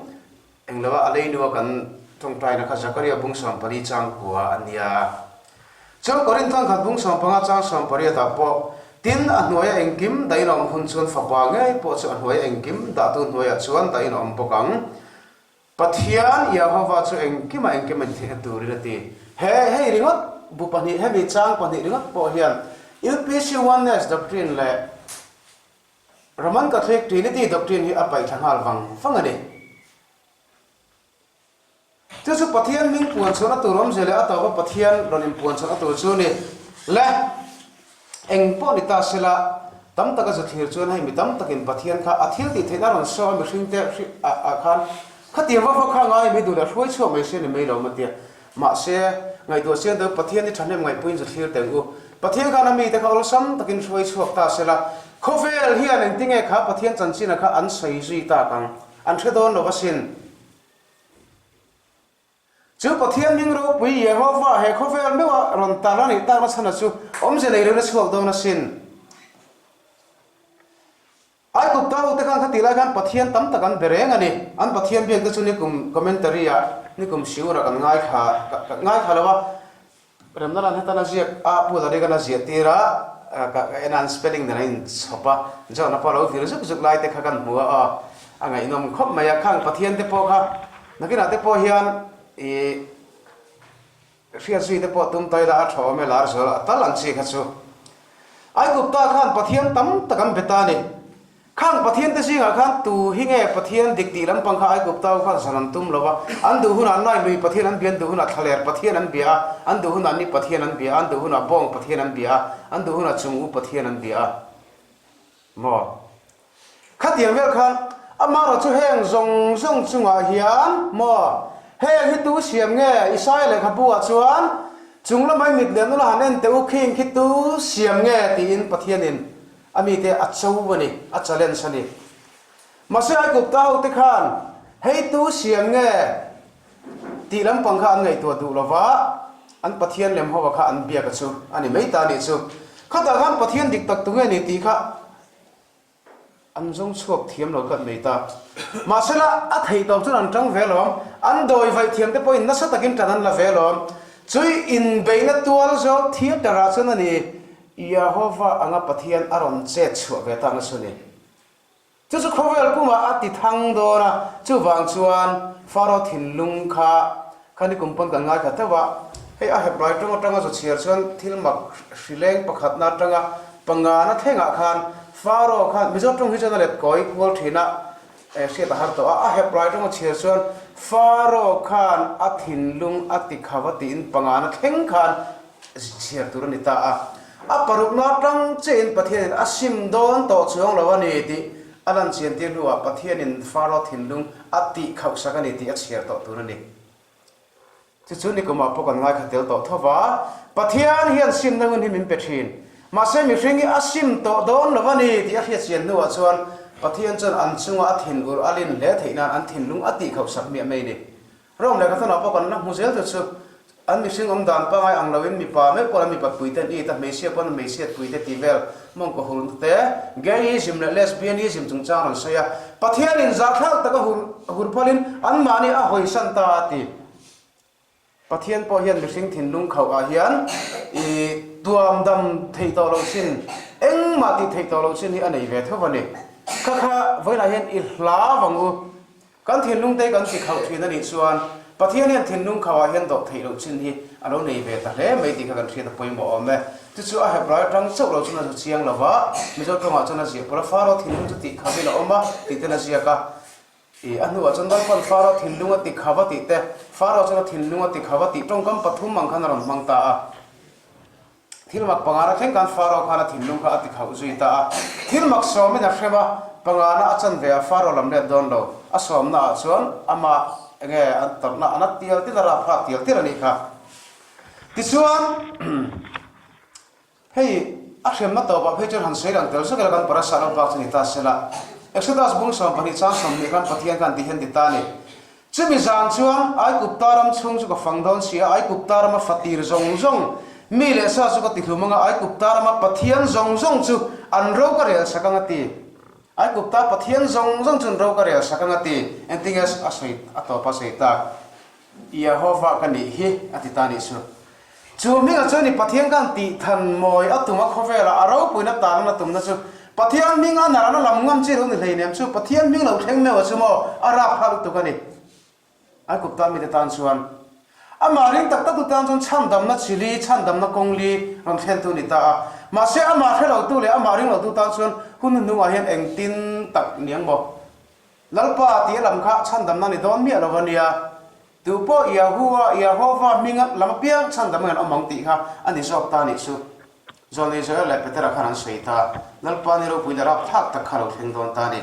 Engloa a leinua kan tawngtaina kha Zakaria bung 14 chang kua a nia. Chuan Korinth khat bung 15 chang 18 ah pawh, Tin, a hnuaia engkim dahin a awm hun chuan fapa ngei pawh chu a hnuaia engkim dahtu hnuaiah chuan dahin a awm bawk ang. Pathian Jehova chu engkimah engkim a inthihna turin a ti. He hei ringawt bu pahnih, hemi chang pahnih ringawt pawh hian UPC Oneness Doctrine leh Roman Catholic Trinity doctrine hi a paihthla nghal vang vang a ni. Chu chu Pathian hming puan chhuahna tur awmzia leh a tawpa Pathian rawn inpuan chhuahna tur chu ni le. Eng pawh ni ta sela, tam taka zathlir chuan hei mi tam takin Pathian kha a thil tih theihna rawn saw a mihringte ah khan khatiang vak vak kha ngai mi duh leh hruai chhuak mai se ni mai lo maw tia. Mahse, ngaihtuah chiang deuh Pathian hi thahnem ngaihpuiin zu thlir teng u. Pathian khan a mite kha awlsam takin hruai chhuak ta sela, khawvel hian engtinge kha Pathian chanchina kha an sawi zui tak ang? An hre dawn lo asin. Chu Pathian hming ropui Jehova he khawvel meuha rawn tar a nih takna chhana chu awmze nei loin a chhuak dawn asin. Aigupta hote khan khatih lai khan Pathian tam tak an be reng a ni. An Pathian biak te chu nikum commentary ah nikum siur ah kan ngaithla ka ngaithla lo a, remna lan hetan a ziak a Pu Larigan a ziah tir a ka en a an spelling nen a inchhawp a, John-a pawh a lo vir zuk zuk lai te kha kan hmu a aw a ngaihnawm khawp mai a, khang Pathian te pawh kha nakinah te pawh hian ih Hriat zui te pawh tum ta ila a tha awm e lar zual a tal ang chi kha chu. Aigupta khan Pathian tam tak an be ta a ni. Khang Pathian te zingah khan tu hi nge Pathian dik tih lampang kha Aigupta ho khan zan an tum lo a. An duh hunah Nai lui Pathian an bia, an duh hunah Thlaler Pathian an bia a, an duh hunah Ni Pathian an bia a, an duh hunah Bawng Pathian an bia a, an duh hunah Chung U Pathian an bia a. Maw? Khatiang vel khan amaherawh chu heng zawng zawng chungah hian maw heng hi tu siam nge Isaia lehkhabu ah chuan chung lamah i mit leh nula han en teh u khing khi tu siam nge tiin Pathianin a mite a cho a ni, a challenge a ni. Mahse Aigupta hote khan hei tu siam nge tih lampang kha an ngaihtuah duh lova an Pathian lem ho kha an biak a chu a ni mai ta a nih chu. Khatah khan Pathian dik tak tunge ni tih kha An zawng chhuak thiam lo tlat mai ta. Mahsela, a theih tawp chuan an tang ve lawm. An dawi vaih thiam te pawhin nasa takin tan an la ve lawm. Chui inbeihna tual zawk theatre ah chuan a ni. Jehovah anga Pathian a rawn chet chhuah ve takna chu a ni. Chu chu khawvel pumah a ti thang dawn a, chuvang chuan Faro thinlung kha kha ni kum pawn kan ngaithla teuh a, hei a Hebrai tawng atanga zu chhiar chuan thil mak hrileng pakhatna atanga pangana thlengah khan Faro khan Mizo tawng hi chuan a let kawi kual thin a, hriat a har tawh a, a Hebrai tawng a chhiar chuan Faro khan a thinlung a ti kha va tiin pangana thleng khan chhiar tur a ni ta a. A parukna atang chiahin Pathianin a sim dawn tawh chuang lo a ni tih a lan chiantir hnuah Pathianin Faro thinlung a tih khauhsak a ni tih a chhiar tawh tur a ni. Chu chu nikumah pawh kan ngaithla tel tawh tho va, Pathian hian simna hun hi min pe thin. Mahse mihring hi a sim tawh dawn lo a ni tih a hriat chian hnuah chuan Pathian chuan an chunga a thinur a lin hle theih nan an thinlung a tih khauhsak miah mai a ni. Rome leh Katana pawh kan la hmu zel te chu an mihring awm dan pangai ang loin mipa meuh pawh an mipat pui te an it a, hmeichhia pawn an hmeichhiat pui te tih vel mawngkaw hurna te, gayism leh lesbianism chungchang rawn sawi a, Pathianin zahthlak taka hur hur phalin anmahni a hawisan ta a ti. Pathian pawh hian mihring thinlung khauh ah hian i tuam dam theih tawh loh chin, engmah tih theih tawh loh chin hi a nei ve tho a ni. Kha kha vawiinah hian i hlau ang u. Kan thinlung te kan ti khauh thin a nih chuan Pathian hian thinlung khauhah hian dawh theih loh chin hi a lo nei ve ta hle mai tih kha kan hriat a pawimawh awm e. Chu chu a Hebrai atang chauh lo chuan a zu chiang lo va, Mizo tawngah chuan a ziah pawlh a, Faro thinlung chu tih khavin a awm a tih ten a ziak a. Ih, a hnuah chuan Lalpan Faro thinlung a ti khav a tih te, Faro chuan a thinlung a ti khav a tih tawngkam pathum ang khan a rawn hmang ta a. Thil mak pangana thleng khan Faro khan a thinlung kha a ti khauh zui ta a. Thil mak sawmin a hrem a, pangana a chan ve a Faro lam let dawn lo. A sawmna ah chuan amah enge an tawrhna a na tial tial a rapthlak tial tial a nih kha. Tichuan hei a hremna tawpah phei chuan han sawi lang tel zawk ila kan parasa lo bak chu ni ta sela. Exodus bung 12 chang 20 khan Pathian khan ti hian ti ta a ni. Chumi zan chuan Aigupta ram chhung chu ka fang dawn si a, Aigupta rama fatir zawng zawng, mi leh sa chu ka ti hlum ang a, Aigupta rama Pathian zawng zawng chu an ro ka rel sak ang a ti. Aigupta Pathian zawng zawng chu an ro ka rel sak ang a ti. Engtinge a sawi a tawp a sawi tak? Jehovah ka nih hi, a ti ta nih chu. Chu hmingah chuan i Pathian khan tih than mawi a tum a khawvelah a ropuina tarlan a tumna chu Pathian hming a narana lam ngam chi lo ni hleinem chu Pathian hming lo thleng meuh a chu maw a rap phah lutuk a ni. Aikupta mite tan chuan amah ring tak tak tu tan chuan chhandamna chili chhandamna kawng li rawn thlentu ni ta a. Mahse amah hre lotu leh amah ring lotu tan chuan hun hnuhnungah hian engtin tak niang maw Lalpa tih a lam kha chhandamna ni dawn miah lo a nia. Tu pawh Yahua, Yahova, hminga lam apiang chhandam hian awm ang tih kha a ni zawk ta nih chu. Zawlnei Joel leh Petera khan an sawi ta. Lalpa ni ropui leh rapthlak tak kha lo thleng dawn ta a ni.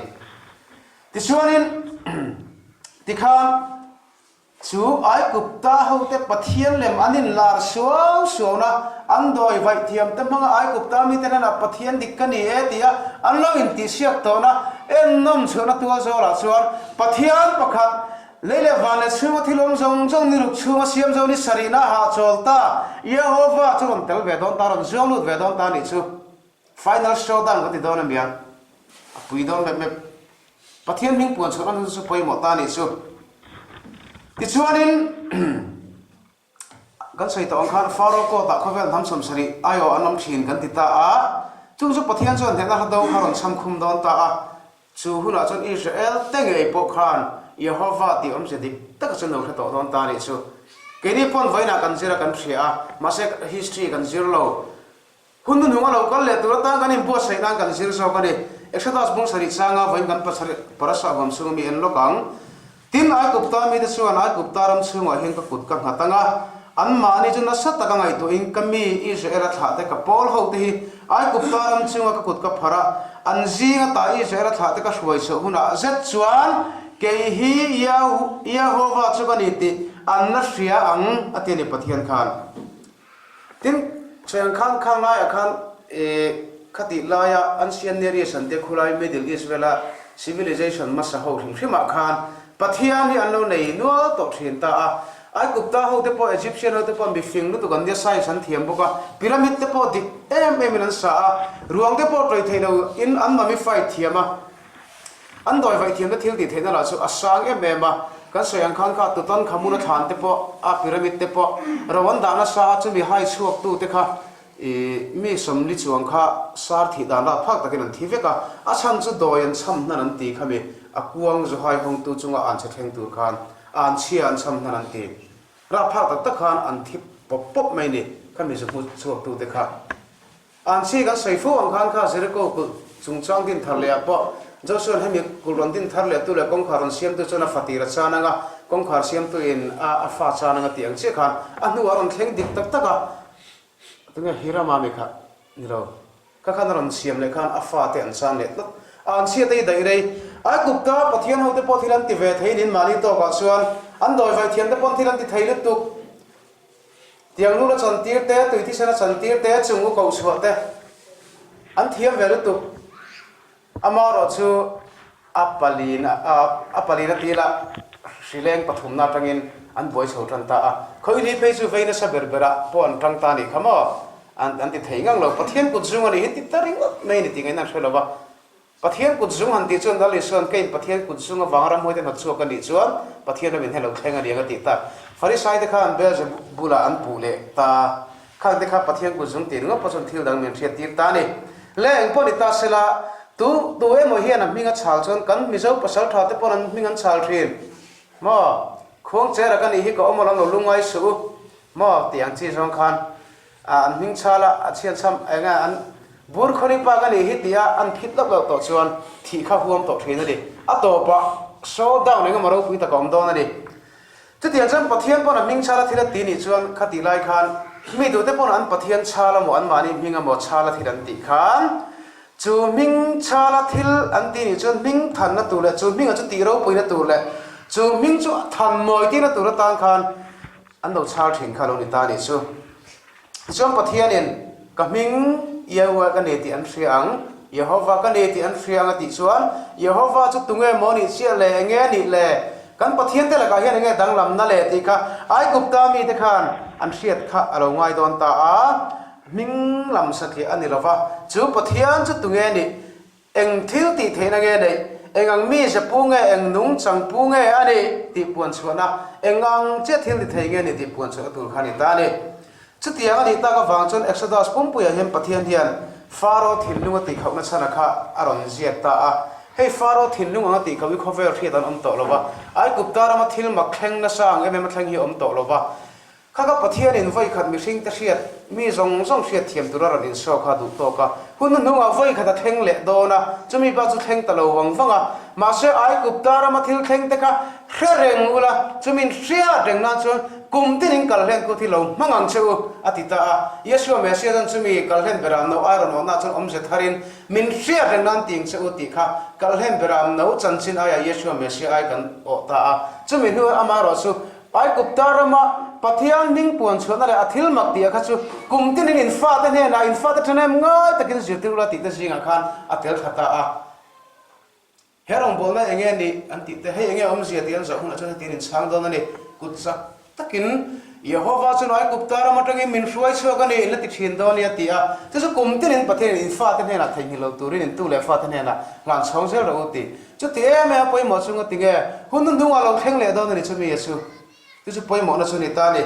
Tichuanin, tikhan Chu Aigupta hote Pathian lem an inlar suau suauna, an dawi vaih thiamte hmanga Aigupta mite hnenah Pathian dik ka ni e tia an lo intihsiak tawhna ennawm chhuahna tual zawlah chuan Pathian pakhat lei leh van leh chhunga thil awm zawng zawng ni ruk chhunga siam zo ni sarihna a hahchawl ta, Jehovah chu rawn tel ve dawn ta, rawn zuang lut ve dawn ta a nih chu. Final showdown kan ti dawn a nia, a pui dawn mep mep. Pathian hming puan chhuahna hun chu pawimawh ta a nih chu. Tichuanin, kan sawi tawh ang khan Faro court-ah khawvel hnam 70 aiawh an awm thin kan ti ta a, chung chu Pathian chuan hnehna hla do kha rawn chham khum dawn ta a. Chu hunah chuan Israel te ngei pawh khan Jehova tih awmzia dik taka chu an lo hre tawh dawn ta a nih chu. Keini pawn vawiinah kan zir a kan hria a, mahse history kan zir lo. Hun hnuhnung a lo kal leh tur atan kan inbuatsaih nan kan zir zawk a ni. Exodus bung sarih changa vawiin kan pasarih parasa huam chhunga mi en lawk ang. Tin, Aigupta mite chuan Aigupta ram chhungah hian ka kut ka nghat ang a, anmahni chu nasa taka ngaihtuahin ka mi Israela thlahte ka pawl hote hi Aigupta ram chhunga ka kut ka phar a, an zinga ta Israela thlahte ka hruai chhuah hunah zet chuan kei hi Iahova chu ka ni tih an la hria ang, a ti a ni Pathian khan. Tin, cheng khan khang laiah khan ih khatih laia Ancient Near East an te khulai Middle East vela civilization hmasa ho hrim hrimah khan Pathian hi an lo nei nual tawh thin ta a. Aigupta ho te pawh Egyptian ho te pawh mifing lutuk an nia science an thiam bawk a, pyramid te pawh dik em em in an sa a, ruang te pawh tawih theih lo in an mummified thiam a. An dawi vaih thiamna thil tih theihna lah chu a sang em em a, kan sawi ang khan kha Tutankhamun a thlan te pawh, a pyramid te pawh ro an dah nasa a, chumi hai chhuak tu te kha. I mi sawmli chuang kha sar thih dan rah phak takin an thi vek a, a chhan chu dawi an chham hnan an ti kha mi, a kuang Zuhai hawngtu chunga an chhe thleng tur khan an chhia an chham hnan an ti. Rah phak tak tak khan an thi pawp pawp mai ni kha mi zu hmu chhuak tute kha. An chhi kan sawi fo ang khan kha Jericho kulh chungchang din thar leh ah pawh Joshua hemi kulh rawn din thar leh tu leh kawngkhar rawn siamtu chuan a fatir a chan ang a, kawngkhar siamtu in a a fa chan ang a tih ang chiah khan a hnuah a rawn thleng dik tak tak a. Tunge Hirama mi kha ni lo. Kha khan a rawn siam leh khan a fate an chan leh tlat. A an chhiat ei daih rei. Aigupta Pathian hote pawh thil an ti ve thei nin mahni tawkah chuan an dawi vai thiam te pawn thil an ti thei lutuk. Tiang lul a chantir te, tui thisen a chantir te, chung u koh chhuah te an thiam ve lutuk. Amaherawh chu a palin a palin a tila hrileng pathumna atangin an buai chho tan ta a. Khawili phei chu vei nasa ber berah pawh an tang ta a nih kha maw? An an ti thei ngang lo. Pathian kut zung a nih hi ti ta ringawt mai a ni tih ngaihna an hre lo va. Pathian kut zung han tih chuan Lal Isua'n keiin Pathian kut zung avanga ramhuai te hnawt chhuak a nih chuan Pathian ram in helo thleng a ni ang a tih tak. Farisai te khan Beelzebula an puh leh ta. Khang te kha Pathian kut zung tih ringawt pawh chuan thil dang min hriat tir ta a ni. Le eng pawh ni ta sela, tu tu emaw hian a hming a chhal chuan kan Mizo pasal tha te pawn an hming an chhal thin. Maw? Khuang chera ka nih hi ka awm alawm lo lungngai suh u. Maw? Tih ang chi zawng khan an hming chhal a, a chhian chham eng nge an bur khawri pa ka nih hi tih a an phit lawk loh tawh chuan thih kha huam tawh thin a ni. A tawpah showdown eng emaw ropui tak a awm dawn a ni. Chutiang chuan Pathian pawn a hming chhala thil a ti nih chuan kha tih lai khan mi duhte pawn an Pathian chhala maw anmahni hming emaw chhala thil an tih khan chu hming chhala thil an ti nih chuan hming thanna tur leh chu hminga chu tih ropuina tur leh chu hming chu than mawi tirna tur atan khan an lo chhal thin kha lo ni ta nih chu. Tichuan Pathianin, Ka hming Yahweh ka ni tih an hria ang, Yehova ka ni tih an hria ang a tih chuan, Yehova chu tunge maw nih chiah le, enge a nih le? Kan Pathian te lakah hian enge danglamna le tih kha Aigupta mite khan an hriat kha a lo ngai dawn ta a, hming lam satliah a ni lo va, chu Pathian chu tunge nih? Eng thil tih theihna nge neih? Eng ang mi ze pu nge, eng nung chang pu nge a nih tih puan chhuahna, eng ang chiah thil ti thei nge ni tih puan chhuahna tur kha a ni ta a ni. Chutiang a nih tak avang chuan Exodus pumpuiah hian Pathian hian Faro thinlung a tihkhauhna chhana kha a rawn ziak ta a. Hei Faro thinlung anga tihkhauh hi khawvel hriat an awm tawh lo va, Aigupta rama thil mak thleng nasa ang em em a thleng hi a awm tawh lo va. Kha ka Pathianin vawikhat mihringte hriat, mi zawng zawng hriat thiam tura rawn insawh kha duh tawk a, hun hnuhnungah vawikhat a thleng leh dawn a, chumi bak chu thleng ta lo vang vang a. Mahse, Aigupta rama thil thleng te kha hre reng ula, chumin hriat reng nan chuan kum tinin kalhlen kut hi lo hmang ang che u, a ti ta a. Yeshua Messiah chuan chumi kalhlen beram no ai rawn awhna chuan awmze tharin, Min hriat reng nan ting che u tih kha kalhlen beram no chanchin aiah Yeshua Messiah ai kan awh ta a. Chumi hnuah amaherawh chu Aigupta rama Pathian hming puan chhuahna leh a thil mak tih ah kha chu kum tinin in fate hnenah in fate ṭhahnem ngai takin zirtir ula tih te zingah khan a tel thla ta a. He rawngbawlna eng nge nih an tih te, hei eng nge awmzia tih an zawh hunah chuan hetiang in chhang dawn a ni. Kut chak takin Yehova chuan Aigupta ram atangin min hruai chhuak a ni, in la ti ṭhin dawn a ni a ti a. Chu chu kum tinin Pathianin in fate hnenah theihnghilh lo turin in tu leh fate hnenah hlan chhawng zel rawh u tih. Chuti em em a pawimawh chu nga tinge hun hnuhnungah lo thleng leh dawn a ni chu mi a chu chu chu pawimawhna chu ni ta a ni.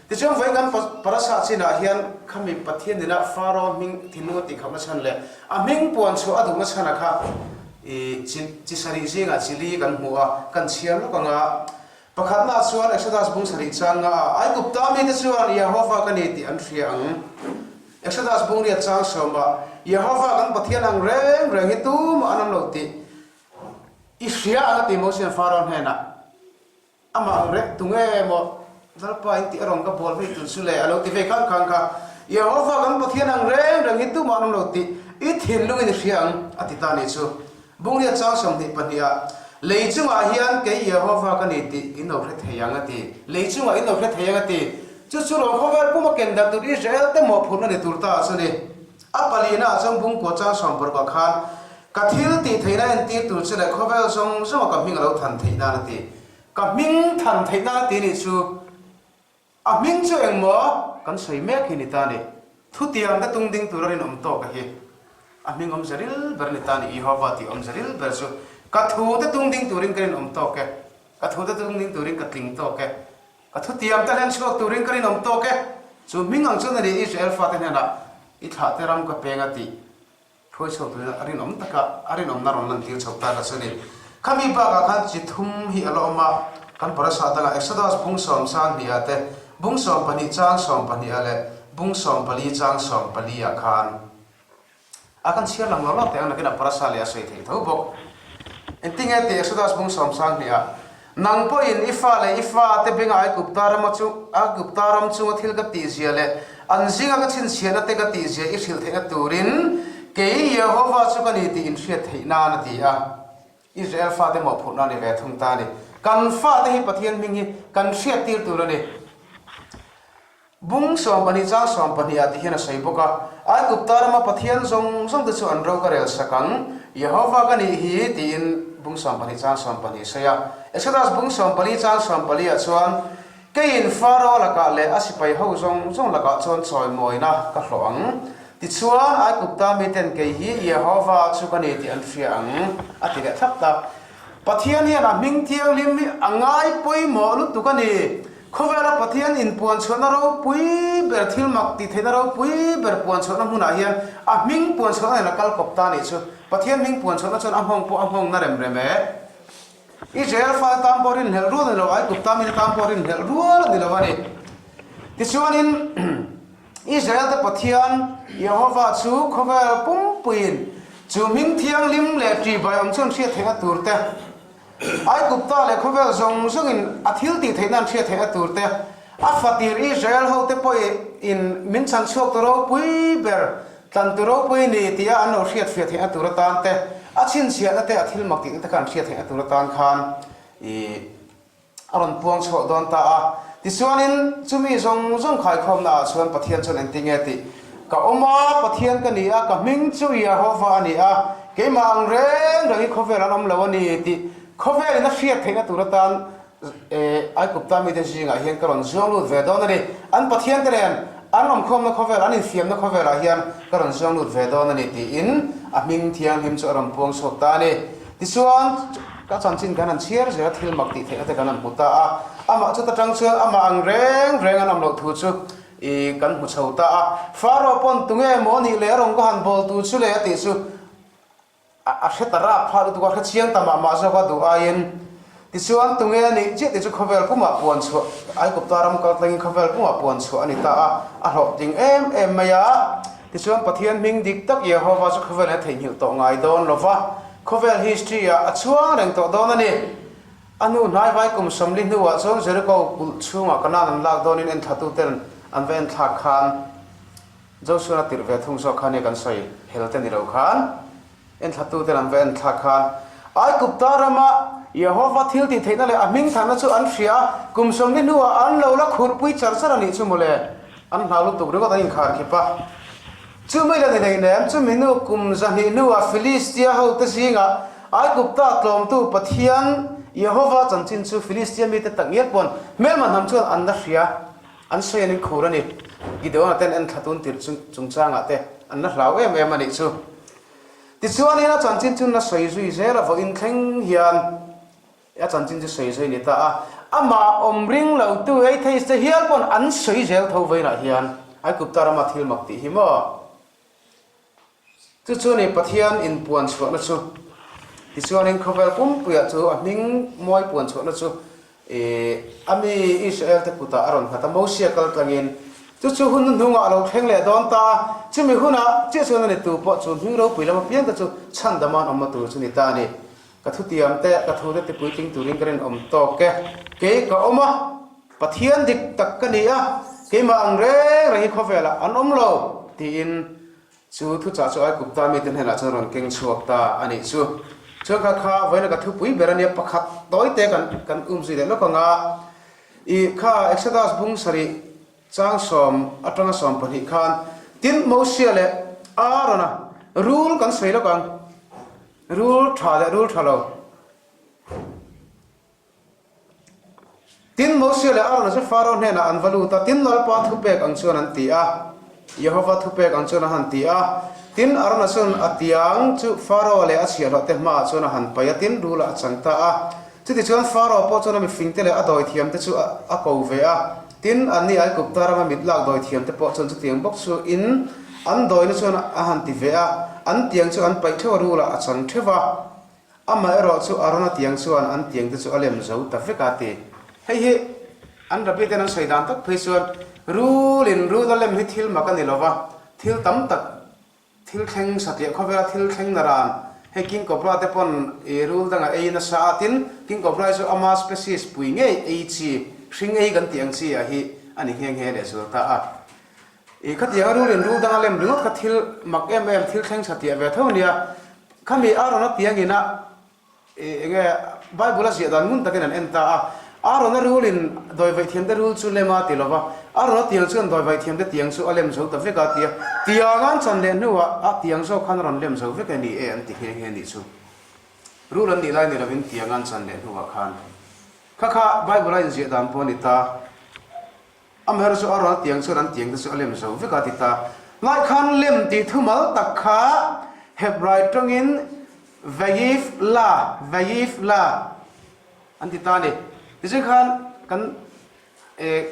Tichuan vawiin kan parasa chinah hian khami Pathian nena Faro hming thinlung a tihkhamna chhan leh a hming puan chhuah a duhna chhana kha i chi chi sarih zingah chi li kan hmu a, kan chhiar lawk ang a. Pakhatnaah chuan Exodus bung sarih chang nga a, Aigupta mite chuan Yehova ka ni tih an hria ang. Exodus bung riat chang sawmah, Yehova kan Pathian ang reng reng hi tumah an awm lo tih i hria ang a ti Mosian Faraoh hnenah. Amah ang reng tunge emaw Lalpa in tih a rawn ka bual vei tur chu le a lo ti vei khang khang kha. Yehova kan Pathian ang reng reng hi tumah an awm lo tih i thinlungin i hria ang a ti ta a nih chu. Bungriat chang 22 ah, Lei chungah hian kei Yehova ka ni tih in lo hre thei ang a ti. Lei chungah in lo hre thei ang a ti. Chu chu lo khawvel puma ken darh tur Israel te mawhphurhna ni tur ta chu ni. A palina ah chuan bungkua chang 60 ah khan, Ka thil tih theihna entir tur che leh khawvel zawng zawnga ka hming a lo than theih nan a ti. Ka hming than theih nan a ti nih chu. A hming chu engmaw kan sawi mek hi ni ta ni. Thutiang te tung ding tura rinawm tawk a hi. A hming awmze ril ber ni ta ni, Jehovah tih awmze ril ber chu ka thu te tung ding turin ka rinawm tawk e, ka thu te tung ding turin ka tling tawk e, ka thutiang te hlen chhuak turin ka rinawm tawk e. Chu hming ang chuan a ni Israel fate hnenah. I thlahte ram ka peng a tih hruai chho turin a rinawm taka a rinawmna rawn lantir chho ta ka chu ni. Khami bakah khan chi thum hi a la awm a, kan parasa dangah Exodus bung sawm chang hnih ah te, bung 12 chang 12 ah leh bung 14 chang 14 ah khan A kan chhiar lang lo lo teh ang nakin a parasa leh a sawi theih tho bawk. Engtinge tih Exodus bung sawm sang hnih ah, Nang pawhin i fa leh i fa te benga Aigupta rama chu Aigupta ram chunga thil ka tihzia leh an zinga ka chhinchhiahna te ka tihzia i hrilh theihna turin kei Jehovah chu ka ni tih in hriat theih nan a ti a. Israel fate mawhphurhna a ni ve thung ta a ni. Kan fate hi Pathian hming hi kan hriattir tur a ni. Bung 12 chang 12 ah ti hian a sawi bawk a, Aigupta rama pathian zawng zawng te chu an ro ka rel sak ang, Jehova ka nih hi, tiin bung 12 chang 12 a sawi a. Exodus bung 14 chang 14 ah chuan, Keiin Faro lakah leh a sipai ho zawng zawng lakah chuan chawimawina ka hlawh ang, tichuan Aigupta miten kei hi Jehova chu ka ni tih an hria ang, a ti leh thlap ta. Pathian hian a hming thianghlim hi a ngai pawimawh lutuk a ni. Khawvela Pathian inpuan chhuahna ropui ber, thil mak tih theihna ropui ber puan chhuahna hmunah hian a hming puan chhuahna nen a kal kawp ta a nih chu. Pathian hming puan chhuahna chuan a nghawng pawh a nghawng na rem rem e. Israel fate tan pawh rinhlelh rual a ni lo, Aigupta mite tan pawh rinhlelh rual a ni lo a ni. Tichuanin Israel te Pathian Jehova chu khawvel pumpuiin chu hming thianghlim leh ṭihbaiawm chuan hriat theihna tur te, Aigupta leh khawvel zawng zawngin a thil tih theihna an hriat theihna tur te, a fatir Israel hote pawhin min chhan chhuak tu ropui ber, tlan tu ropui ni tia an lo hriat fiah theihna tur atan te, a chhinchhiahna te, a thil mak tihna te kha an hriat theihna tur atan khan i A rawn puang chhuah dawn ta a. Tichuanin, chumi zawng zawng khaikhawmna ah chuan Pathian chuan engtinge tih? Ka awm a, Pathian ka ni a, ka hming chu Yehova a ni a, keimah ang reng rengin khawvel an awm lo a ni tih khawvelin a hriat theihna tur atan Aigupta mite zingah hian ka rawn zuang lut ve dawn a ni. An Pathian te nen an awmkhawmna khawvel, an infiamna khawvelah hian ka rawn zuang lut ve dawn a ni tiin a hming thianghlim chu a rawn puang chhuak ta a ni. Tichuan, ka chanchin kan han chhiar zel a, thil mak tih theihna te kan han hmu ta a. Amah chuta tang chuan amah ang reng reng an awm loh thu chu i kan hmu chho ta a. Faro pawn tunge maw nih leh a rawn ka han bawl tu chu le a tih chu a hre ta rap phah lutuk a, hre chiang ta mah mah zawk a duh aiin. Tichuan, tunge a nih chiah tih chu khawvel pumah puan chhuah, Aigupta ram kal tlangin khawvel pumah puan chhuah a ni ta a, a hlawhtling em em mai a. Tichuan, Pathian hming dik tak Jehova chu khawvelin a theihnghilh tawh ngai dawn lo va, khawvel history-ah a chhuang reng tawh dawn a ni. A hnu hnaivai kum 40 hnuah chuan Jericho kulh chhungah Kanaan an lak dawnin enthlatuten an va enthlak khan Joshua-a tirh ve thung zawk kha nia kan sawi hel te ni lo khan. Enthlatuten an va enthlak khan Aigupta rama Jehova thil tih theihna leh a hming thanna chu an hria a, kum 40 hnuah an lo la khurhpui char char a nih chu mawle. An hlau lutuk ringawt an inkhar khip a. Chumi la ni hleinem, chumi hnu kum 200 hnuah Filistia hote zingah Aigupta tlawmtu Pathian Jehova chanchin chu Filistia mite takngial pawn hmelma hnam chuan an la hria, an sawi an inkhur a ni. Gideona ten enthlatun tirh chungchangah te an la hlau em em a nih chu. Tichuanin a chanchin chu na sawi zui zel a, vawiin thleng hian a chanchin chu sawi zui a ni ta a. Amah awm ring lotu atheist te hial pawn an sawi zel tho vawiinah hian Aigupta rama thil mak tih hi maw? Chu chu ni Pathian inpuan chhuahna chu. Tichuanin khawvel pumpuiah chu a hming mawi puan chhuahna chu I a mi Israel te kutah a rawn nghat a, Mosia kal tlangin chu chu hun hnuhnungah a lo thleng leh dawn ta a, chumi hunah chiah chuan a ni tu pawh chu hming ropui lama piang te chu chhandama an awmna tur chu ni ta a ni. Ka thutiam te, ka thu te tipuitling turin ka rinawm tawk e. Kei ka awm a, Pathian dik tak ka ni a, keimah ang reng reng hi khawvelah an awm lo, tiin Chu thuchah chu Aigupta mite hnenah chuan rawn keng chhuak ta a nih chu. Chuan kha kha vawiina ka thupui ber a nia, pakhat tawite kan kan um zui leh lawk ang a. I kha Exodus bung sarih chang sawm atanga 12 khan tin Mosia leh Aarona rul kan sawi lawk ang, rul tha leh rul tha lo. Tin, Mosia leh Arona chu Faro hnenah an va lut a, tin, Lalpa thupek ang chuan an ti a, Jehova thupek ang chuan a han ti a. Tin, Arona chuan a tiang chu Faro leh a chhiahhlawhte hmaah chuan a han paih a, tin, rulah a chang ta a. Chutichuan Faro pawh chuan a mifingte leh a dawithiamte chu a ko ve a, tin, anni Aigupta rama mit lak dawithiamte pawh chuan chutiang bawk chu in. An dawina chuan a han ti ve a, an tiang chu an paih theuh a rulah a chang theuh a. Amaherawh chu Arona tiang chuan an tiang te chu a lem zo ta vek a ti. Hei hi an rabbi ten an sawi dan tak phei chuan rulin rul a lem hi thil mak a ni lo va, thil tam tak thil thleng satliah khawvela thil thleng na ran hei King Cobra te pawn i rul danga ei nasa a tin King Cobra hi chu ama species pui ngei ei chi hring ei kan tih ang chi ah hi a ni nghe nghe leh zual ta a. I khatianga rulin rul danga lem ringawt kha thil mak em em thil thleng satliah ve tho nia. Khami Arona tiangin a eng nge Bible a ziah dan ngun takin an en ta a. Arona rulin dawivaih thiamte rul chu lem a ti lo va, Arona tiang chuan dawivaih thiamte tiang chu a lem zo ta vek a ti a. Tiang an chan leh hnuah a tiang zawk khan a rawn lem zo vek a ni e an ti nghe nghe nih chu. Rul an nih lai ni lovin tiang an chan leh hnuah khan kha kha Bible a inziah dan pawh a ni ta. Amaherawhchu chu a rawn tiang chuan an tiang te chu a lem zo vek a ti ta. Lai khan lem tih thumal tak kha Hebrai tawngin Vayif la, Vayif la an ti ta a ni. Tichuan khan kan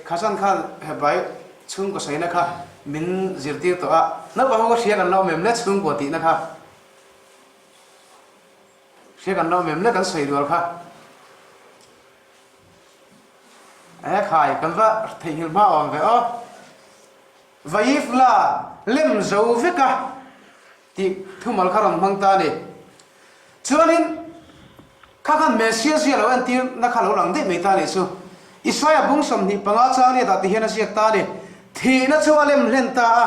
Khasan khan Hebrai chhungkaw sawina kha min zirtir tawh a, naupang ho kha hria kan la awm em le chhungkaw tihna kha hria kan la awm em le kan sawi rual kha. E khai, kan va theihnghilh hma awm ve aw. Vaifla lem zo vek a tih thumal kha rawn hmang ta a ni. Chuanin kha khan Messia zia lo entir na kha lo lang daih mai ta a nih chu. Isaia bung 25 chang riatah ti hian a ziak ta a ni. Thihna chu a lem hlen ta a.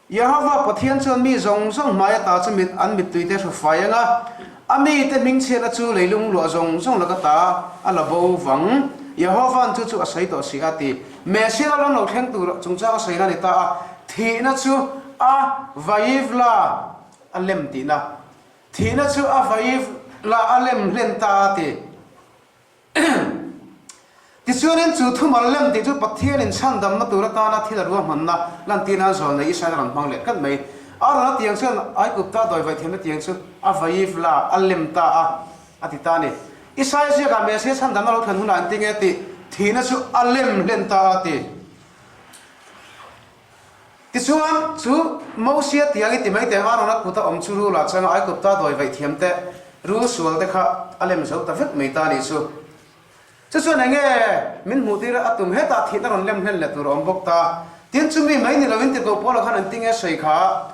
Jehova Pathian chuan mi zawng zawng hmai ata chu mit an mittuite hru fai ang a, a mite hmingchhiatna chu leilung luah zawng zawng laka ta a la bo vang. Jehova'n chu chu a sawi tawh si a ti. Messiah ram lo thleng tur chungchang a sawina a ni ta a, thihna chu a vaivla a lem tihna. Thihna chu a vaivla a lem hlen ta a ti. Tichuanin chu thumal lem tih chu Pathianin chhandamna tur atana thil a ruahmanna lantir nan zawl nei Israel a rawn hmang leh tlat mai. Arona tiang chuan Aigupta dawivaih thiamna tiang chu a vaiv la, a lem ta a, a ti ta a ni. Isaia ziakah Mesia chhandamna lo thlen hunah engtin nge tih thihna chu a lem hlen ta a ti. Tichuan, chu Mosia tiang i ti mai teh ang, Arona kuta awm chu rula changa Aigupta dawi vaih thiam teh, rul sual te kha a lem zo ta vek mai ta a nih chu. Chu chuan eng nge min hmuh tir a tum hetah thihna rawn lem hlen leh tur a awm bawk ta. Tin, chumi mai ni loin tirhkoh Paula khan an ti nge sawi kha.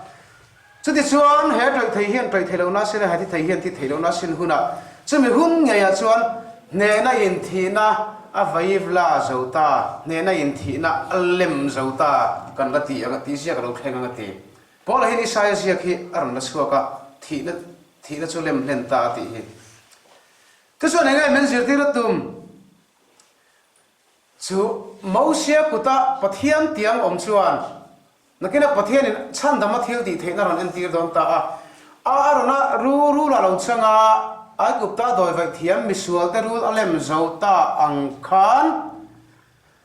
Chutichuan, he ṭawih thei hian ṭawih thei lohna sin a, he thi thei hian thi thei lohna sin hunah chumi hun ngeiah chuan hnehna in thihna a vaivla zo ta, hnehna in thihna a lem zo ta kan la ti ang a tih ziak a lo thleng ang a ti. Paula hian Isaia ziak hi a rawn la chhuak a, thihna thihna chu lem hlen ta a tih hi. Tichuan eng nge min zirtir a tum? Chu Mosia kuta Pathian tiang awm chuan Nakinah Pathianin chhandama thil tih theihna rawn entir dawn ta a. A a rawn a ru rul a lo chang a, Aigupta dawivaih thiam misualte rul a lem zo ta ang khan,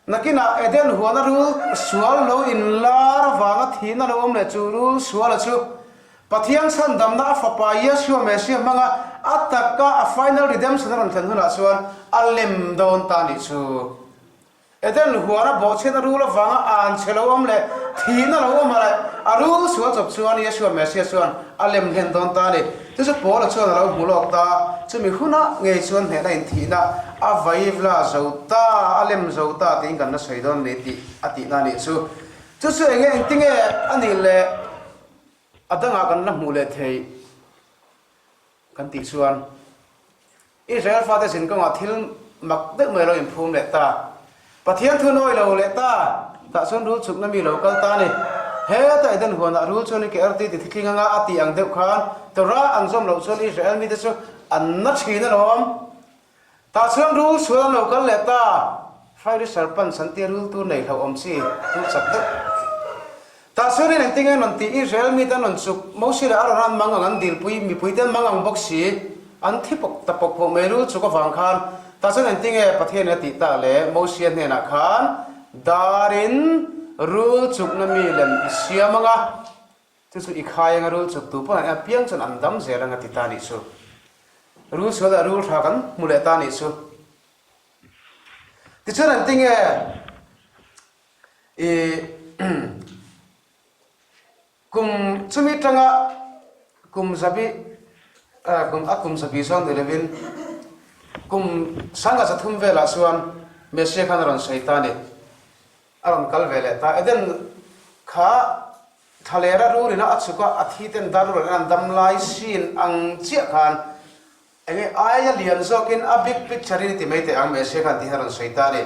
nakinah Eden huana rul sual lo inlar avanga thihna lo awm leh chu rul suala chu Pathian chhandamna a Fapa Yeshua Messiah hmanga a taka a final redemption a rawn thlen hunah chuan a lem dawn ta nih chu. Eden huana bawhchhiat a rul avanga an chhe lo awm leh thihna lo awm a leh a rul sual chawp chuan Yeshua Messiah chuan a lem hlen dawn ta a ni. Chu chu Paula chuan a lo hmu lawk ta. Chumi hunah ngei chuan hnehna in thihna a vaivla zo ta, a lem zo ta tiin kan la sawi dawn a ni tih a tihna a nih chu. Chu chu enge engtinge a nih leh a dangah kan la hmuh leh theih kan tih chuan Israel fate zin kawngah thil mak deuh mai lo inphum leh ta. Pathian thu nawi lo leh ta. Tah chuan rul chhukna mi lo kal ta a ni. Heta Eden huanah rul chuan i ke arti ti thitling anga a tih ang deuh khan Torah an zawm loh chuan Israel mite chu an na thin alawm. Tah chuan rul sual an lo kal leh ta. Fiery serpents an tia rul tur nei hlauhawm chi rul chak deuh. Tah chuan in engtin nge rawn tih Israel mite an rawn chuk, Mosia leh Aaron an mang ang an dilpui, mipuite an mang ang bawk si, an thi pawk ta pawk pawh mai rul chuk avang khan tah chuan engtin nge Pathianin a tih ta le Mosia hnenah khan darin rul chukna mi lem i siam ang a, chu chu i khai anga rul chuk tu pawh an apiang chuan an dam zel ang a ti ta nih chu. Rul sual ah rul tha kan hmu leh ta nih chu. Tichuan engtin nge I. Chumi tanga kum zabi kum a kum zabi zawng ni lovin kum sanga zathum velah chuan Messia khan a rawn sawi ta a ni. A rawn kal ve leh ta. Eden kha thlalera rulina a chhuk a, a thi ten dar rul an dam lai sin ang chiah khan enge aia lian zawkin a big picture in i ti mai teh ang Messia khan tih hi a rawn sawi ta a ni.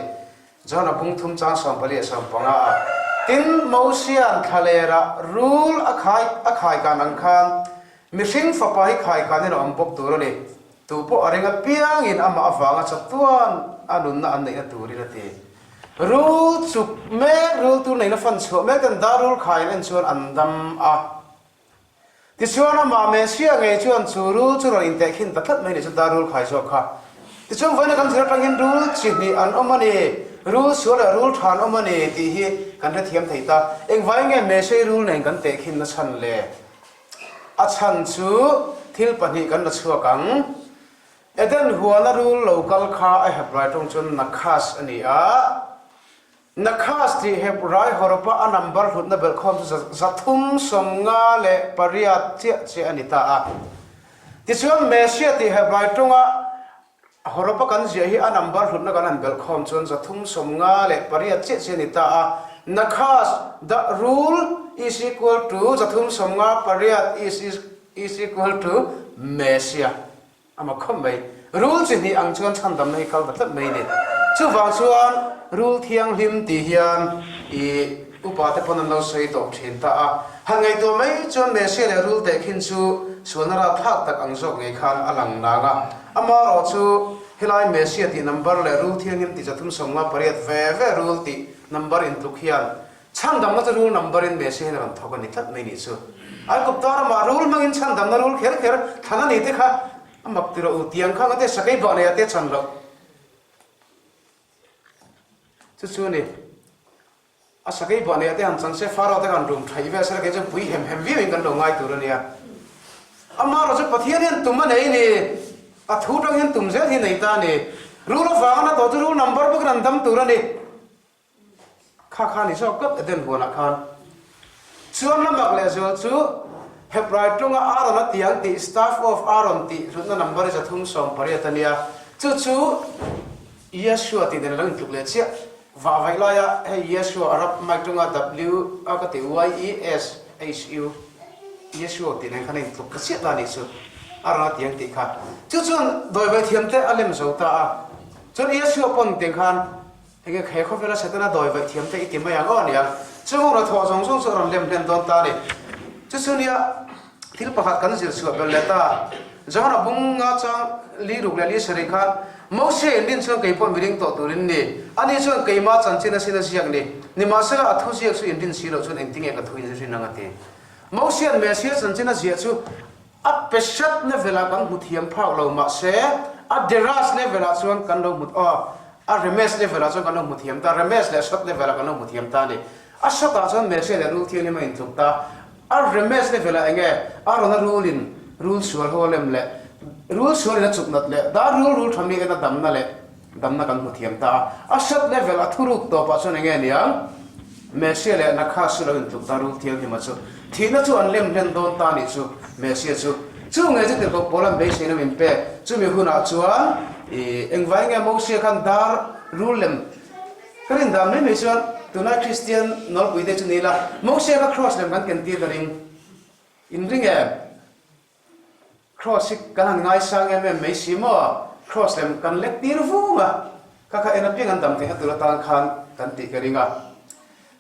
John a bung thum chang 14 leh 15 a. Tin, Mosia'n thlalera rul a khai a khaikan ang khan mihring fapa hi khaikanin a awm bawk tur a ni. Tu pawh a ring apiangin amah avanga chatuan a nunna an neihna turin a ti. Rul chuk mek, rul tur neihna fan chhuah mek ten dar rul khai an en chuan an dam a. Tichuan amah Messiah ngei chuan chu rul chu rawn intehkhin ta tlat mai ni chu dar rul khai zawk kha. Tichuan vawiina kan zir atang hian rul chi hnih an awm a ni, rul sual leh rul tha an awm a ni tih hi kan hrethiam thei ta. Engvai nge Messiah rul nen kan tehkhin na chhan le? A chhan chu thil pahnih kan la chhuak ang. Eden huana rul lo kal kha a Hebrai tawng chuan Nakhas a ni a. Nakhas tih Hebrai hawrawpa a number hlutna belhkhawm chu 358 chiah chiah a ni ta a. Tichuan Messiah tih Hebrai tawnga Hawrawpa kan ziah hi a number hlutna kan han belhkhawm chuan 358 chiah chiah a ni ta a. Nakhas, the rule is equal to 358 is is equal to Messiah. A mak khawp mai. Rul chi hnih ang chuan chhandamna hi kal ta tlat mai a ni. Chuvang chuan rul thianghlim tih hian i upa te pawn an lo sawi tawh thin ta a. Han ngaihtuah mai chuan Messiah leh rul tehkhin chu sualna rapthlak tak ang zawk ngei khan a lang nang a. Amaherawh chu helai Messiah tih number leh rul thianghlim tih 358 ve ve rul tih number intluk hian chhandamna chu rul number in Messiah hian a rawn thawk a ni tlat mai nih chu. Aigupta ramah rul hmangin chhandamna rul kher kher thlan a ni te kha a mak ti rawh u tiang kha ngate sakei bah nei ah te chan loh chu chu a ni. A sakei buah neih ah te han chan se Pharaoh te khan rum thaih vel sela kei chuan pui hem hem viau in kan lo ngai tur a nia. Amaherawh chu Pathian hian tum a nei ni, a thu tang hian tum zel hi a nei ta a ni. Rul avanga na tawh chu rul number bawkin an dam tur a ni. Kha kha ni zawk tlat Eden huanah khan. Chuan lamah lehzual chu Hebrai tawnga Aaron a tiang tih Staff of Aaron tih hlutna number hi 318 a nia. Chu chu Yeshua tih nen a lo intluk leh chiah. Vah vaih laia hei Yeshua Arab mic tawnga W a ka ti Y-E-S-H-U Yeshua tih nen khan a intluk ta chiah ta a nih chu. Aaron a tiang tih kha. Chu chuan dawi vaih thiam te a lem zo ta a. Chuan Yeshua pawn tiang khan Enge he khawvela Setana dawi vaih thiam te i ti mai ang aw nia. Chung rawn thawh zawng zawng chu a rawn lem hlen dawn ta a ni. Chu chu nia thil pakhat kan zir chhuah belh leh ta. Johana bung nga chang li ruk leh li sarih khan Mose in rin chuan kei pawh mi ring tawh turin ni. Ani chuan keima chanchin asin a ziak ni. Nimahsela a thu ziak chu in rin si loh chuan engtinge ka thu in rin ang a ti. Mosean Messiah chanchin a ziah chu A peshat level-ah kan hmu thiam phak lo mahse a deras level-ah chuan kan lo hmu aw a remes level-ah chuan kan lo hmu thiam ta remes leh shot level-ah kan lo hmu thiam ta a ni. A shot-ah chuan Messi leh rul thianghlim a intluk ta. A remes level-ah eng nge a rawn a rulin rul sual ho a lem leh rul sualin a chuk nat leh dar rul rul tha mi en a damna leh Damna kan hmu thiam ta a, a shot level a thuruk tawpah chuan enge aniang? Messia leh Nakhas chu lo intluk ta rul thianghlim-a chu. Thihna chu an lem hlen dawn ta anih chu Messia chu. Chu nge chu tirhkoh pawl an beiseina min pek? Chumi hunah chuan i engvai nge Mosia khan dar rul lem ka rin dan mai mai chuan tunlai Kristian nawlpui te chu ni ila Mosia kha cross lem kan ken tir ka ring. In ring em? Cross hi kan han ngaisang em em mai si maw? Cross lem kan lek tir vung a, kha kha en apiang an dam theihna tur atan khan kan tih ka ring a.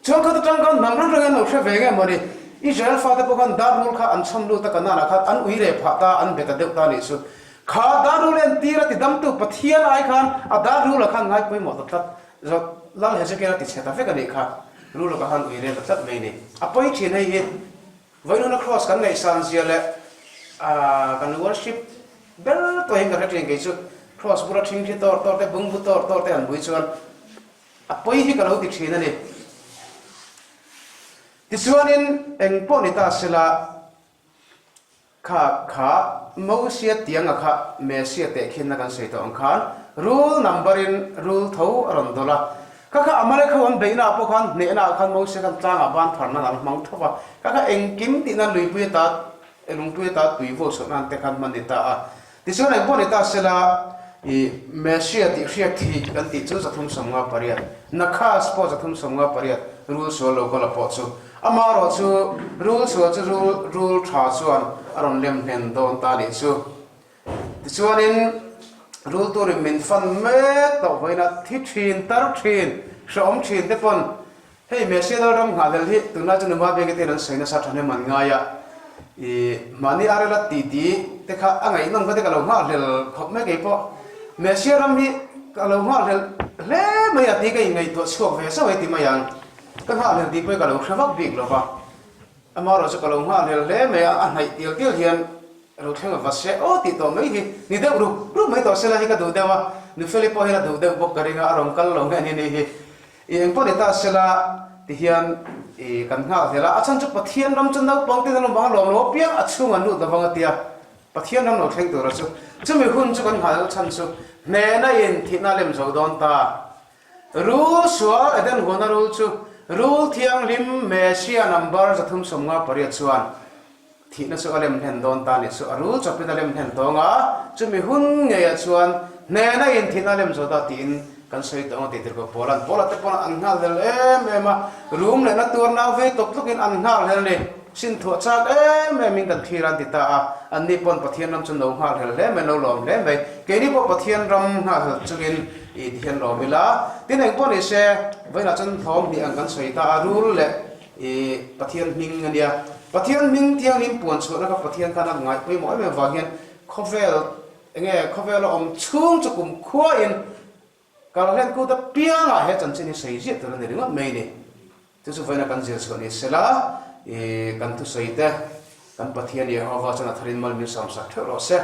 Chuan khat atang khan hnam reng reng an lo hre ve nge mawni? Israel fate pawh khan dar rul kha an chhawm lut a Kanaan ah khan an ui reh phah ta, an bet a deuh ta nih chu. Kha dar rul en tir a ti damtu Pathian ai khan a dar rul ah khan ngai pawimawh ta tlat. Zawt Lal Hezekiel a ti chhe ta vek a nih kha. Rul ah khan ui reh ta tlat mai ni. A pawi thin hei hi. Vawihnuna Kraws kan ngaihsan zia leh kan worship ber tawh hian ka hre thin kei chu Kraws bula thingthi tawr tawr te bungbu tawr tawr te han bui chuan a pawi hi ka lo ti thin a ni. Tichuanin eng pawh ni ta sela kha kha Mosia tianga kha Messia tehkhinna kan sawi tawh ang khan rul number in rul tho a rawn dawlh a. Kha kha Amalek ho an beihnaah pawh khan hnehnaah khan Moses khan tlangah ban phar nan an hmang tho va. Kha kha engkim tih nan luipui ata lungpui ata tui vaw chhuah nan te khan hman ni ta a. Tichuan engpawh ni ta sela i Messiah tih hriat thih kan tih chu 358, Nakhas pawh 358 rul sual lo kawla pawh chu amaherawh chu rul sual chu rul rul tha chuan a rawn lem hnen dawn ta nih chu. Tichuanin rul turin min fan mek tawh vawiin a thi thin tar thin hrehawm thin te pawn hei Messiah Lalram nghahhlel hi tunlai chu numa biak eten an sawi nasa thahnem an ngai a, i mahni arela titi te kha a ngaihnawm kha te ka lo nghahhlel khawp mai kei pawh Messiah ram hi ka lo nghahhlel hle mai a tih ka inngaihtuah chhuak ve zauh e ti mai ang ka nghahhlel tih pawh hi ka lo hre vak bik lo va amaherawhchu ka lo nghahhlel hle mai a a hnaih tial tial hian Ka lo thleng va se aw tih tawh mai hi ni deuh rup rup mai tawh sela hi ka duh deuh a, Nufeli pawh hian a duh deuh bawk ka ring a, a rawn kal lo nge ni ni hi. I engpawh ni ta sela ti hian i kan nghak zel a, a chhan chu Pathian ram chu naupang ten an awm vang a lawm lo apiang a chhung an lut lovang a tia, Pathian ram lo thleng tura chu chumi hun chu kan nghah loh chhan chu hnehna in thihna a lem zo dawn ta. Rul sual Eden huana rul chu rul thianghlim Messiah number 358 chuan Thihna chu a lem hlen dawn ta nih chu a rul chawpin a lem hlen tawng a, chumi hun ngeiah chuan hnehna in thihna a lem zo ta tiin kan sawi tawng a tih tirhkoh Paula'n Paula te pawn an nghal hlel em em a, rum leh na tuar nau vei tawp tlukin an nghal hlel a ni. Sin thuah chak em em in kan thlir an ti ta a, anni pawn Pathian ram chu no nghal hlel hle mai, no lawm hle mai. Keini pawh Pathian ram nghal hlel chungin i ti hian lawm ila. Tin engpawh ni se, vawiinah chuan hlawm hnih ang kan sawi ta a, rul leh I Pathian hming a nia. Pathian hming thianghlim puan chhuahna kha Pathian khan a ngaih pawimawh em em vang hian khawvel enge khawvel a awm chhung chu kum khuain Karhlen kut apiangah he chanchin hi sawi ziah tur a ni ringawt mai ni. Chu chu vawiina kan zir chhuah ni sela i kan thusawi te kan Pathian Jehovah chuan a tharin mal min sawmsak theuh rawh se.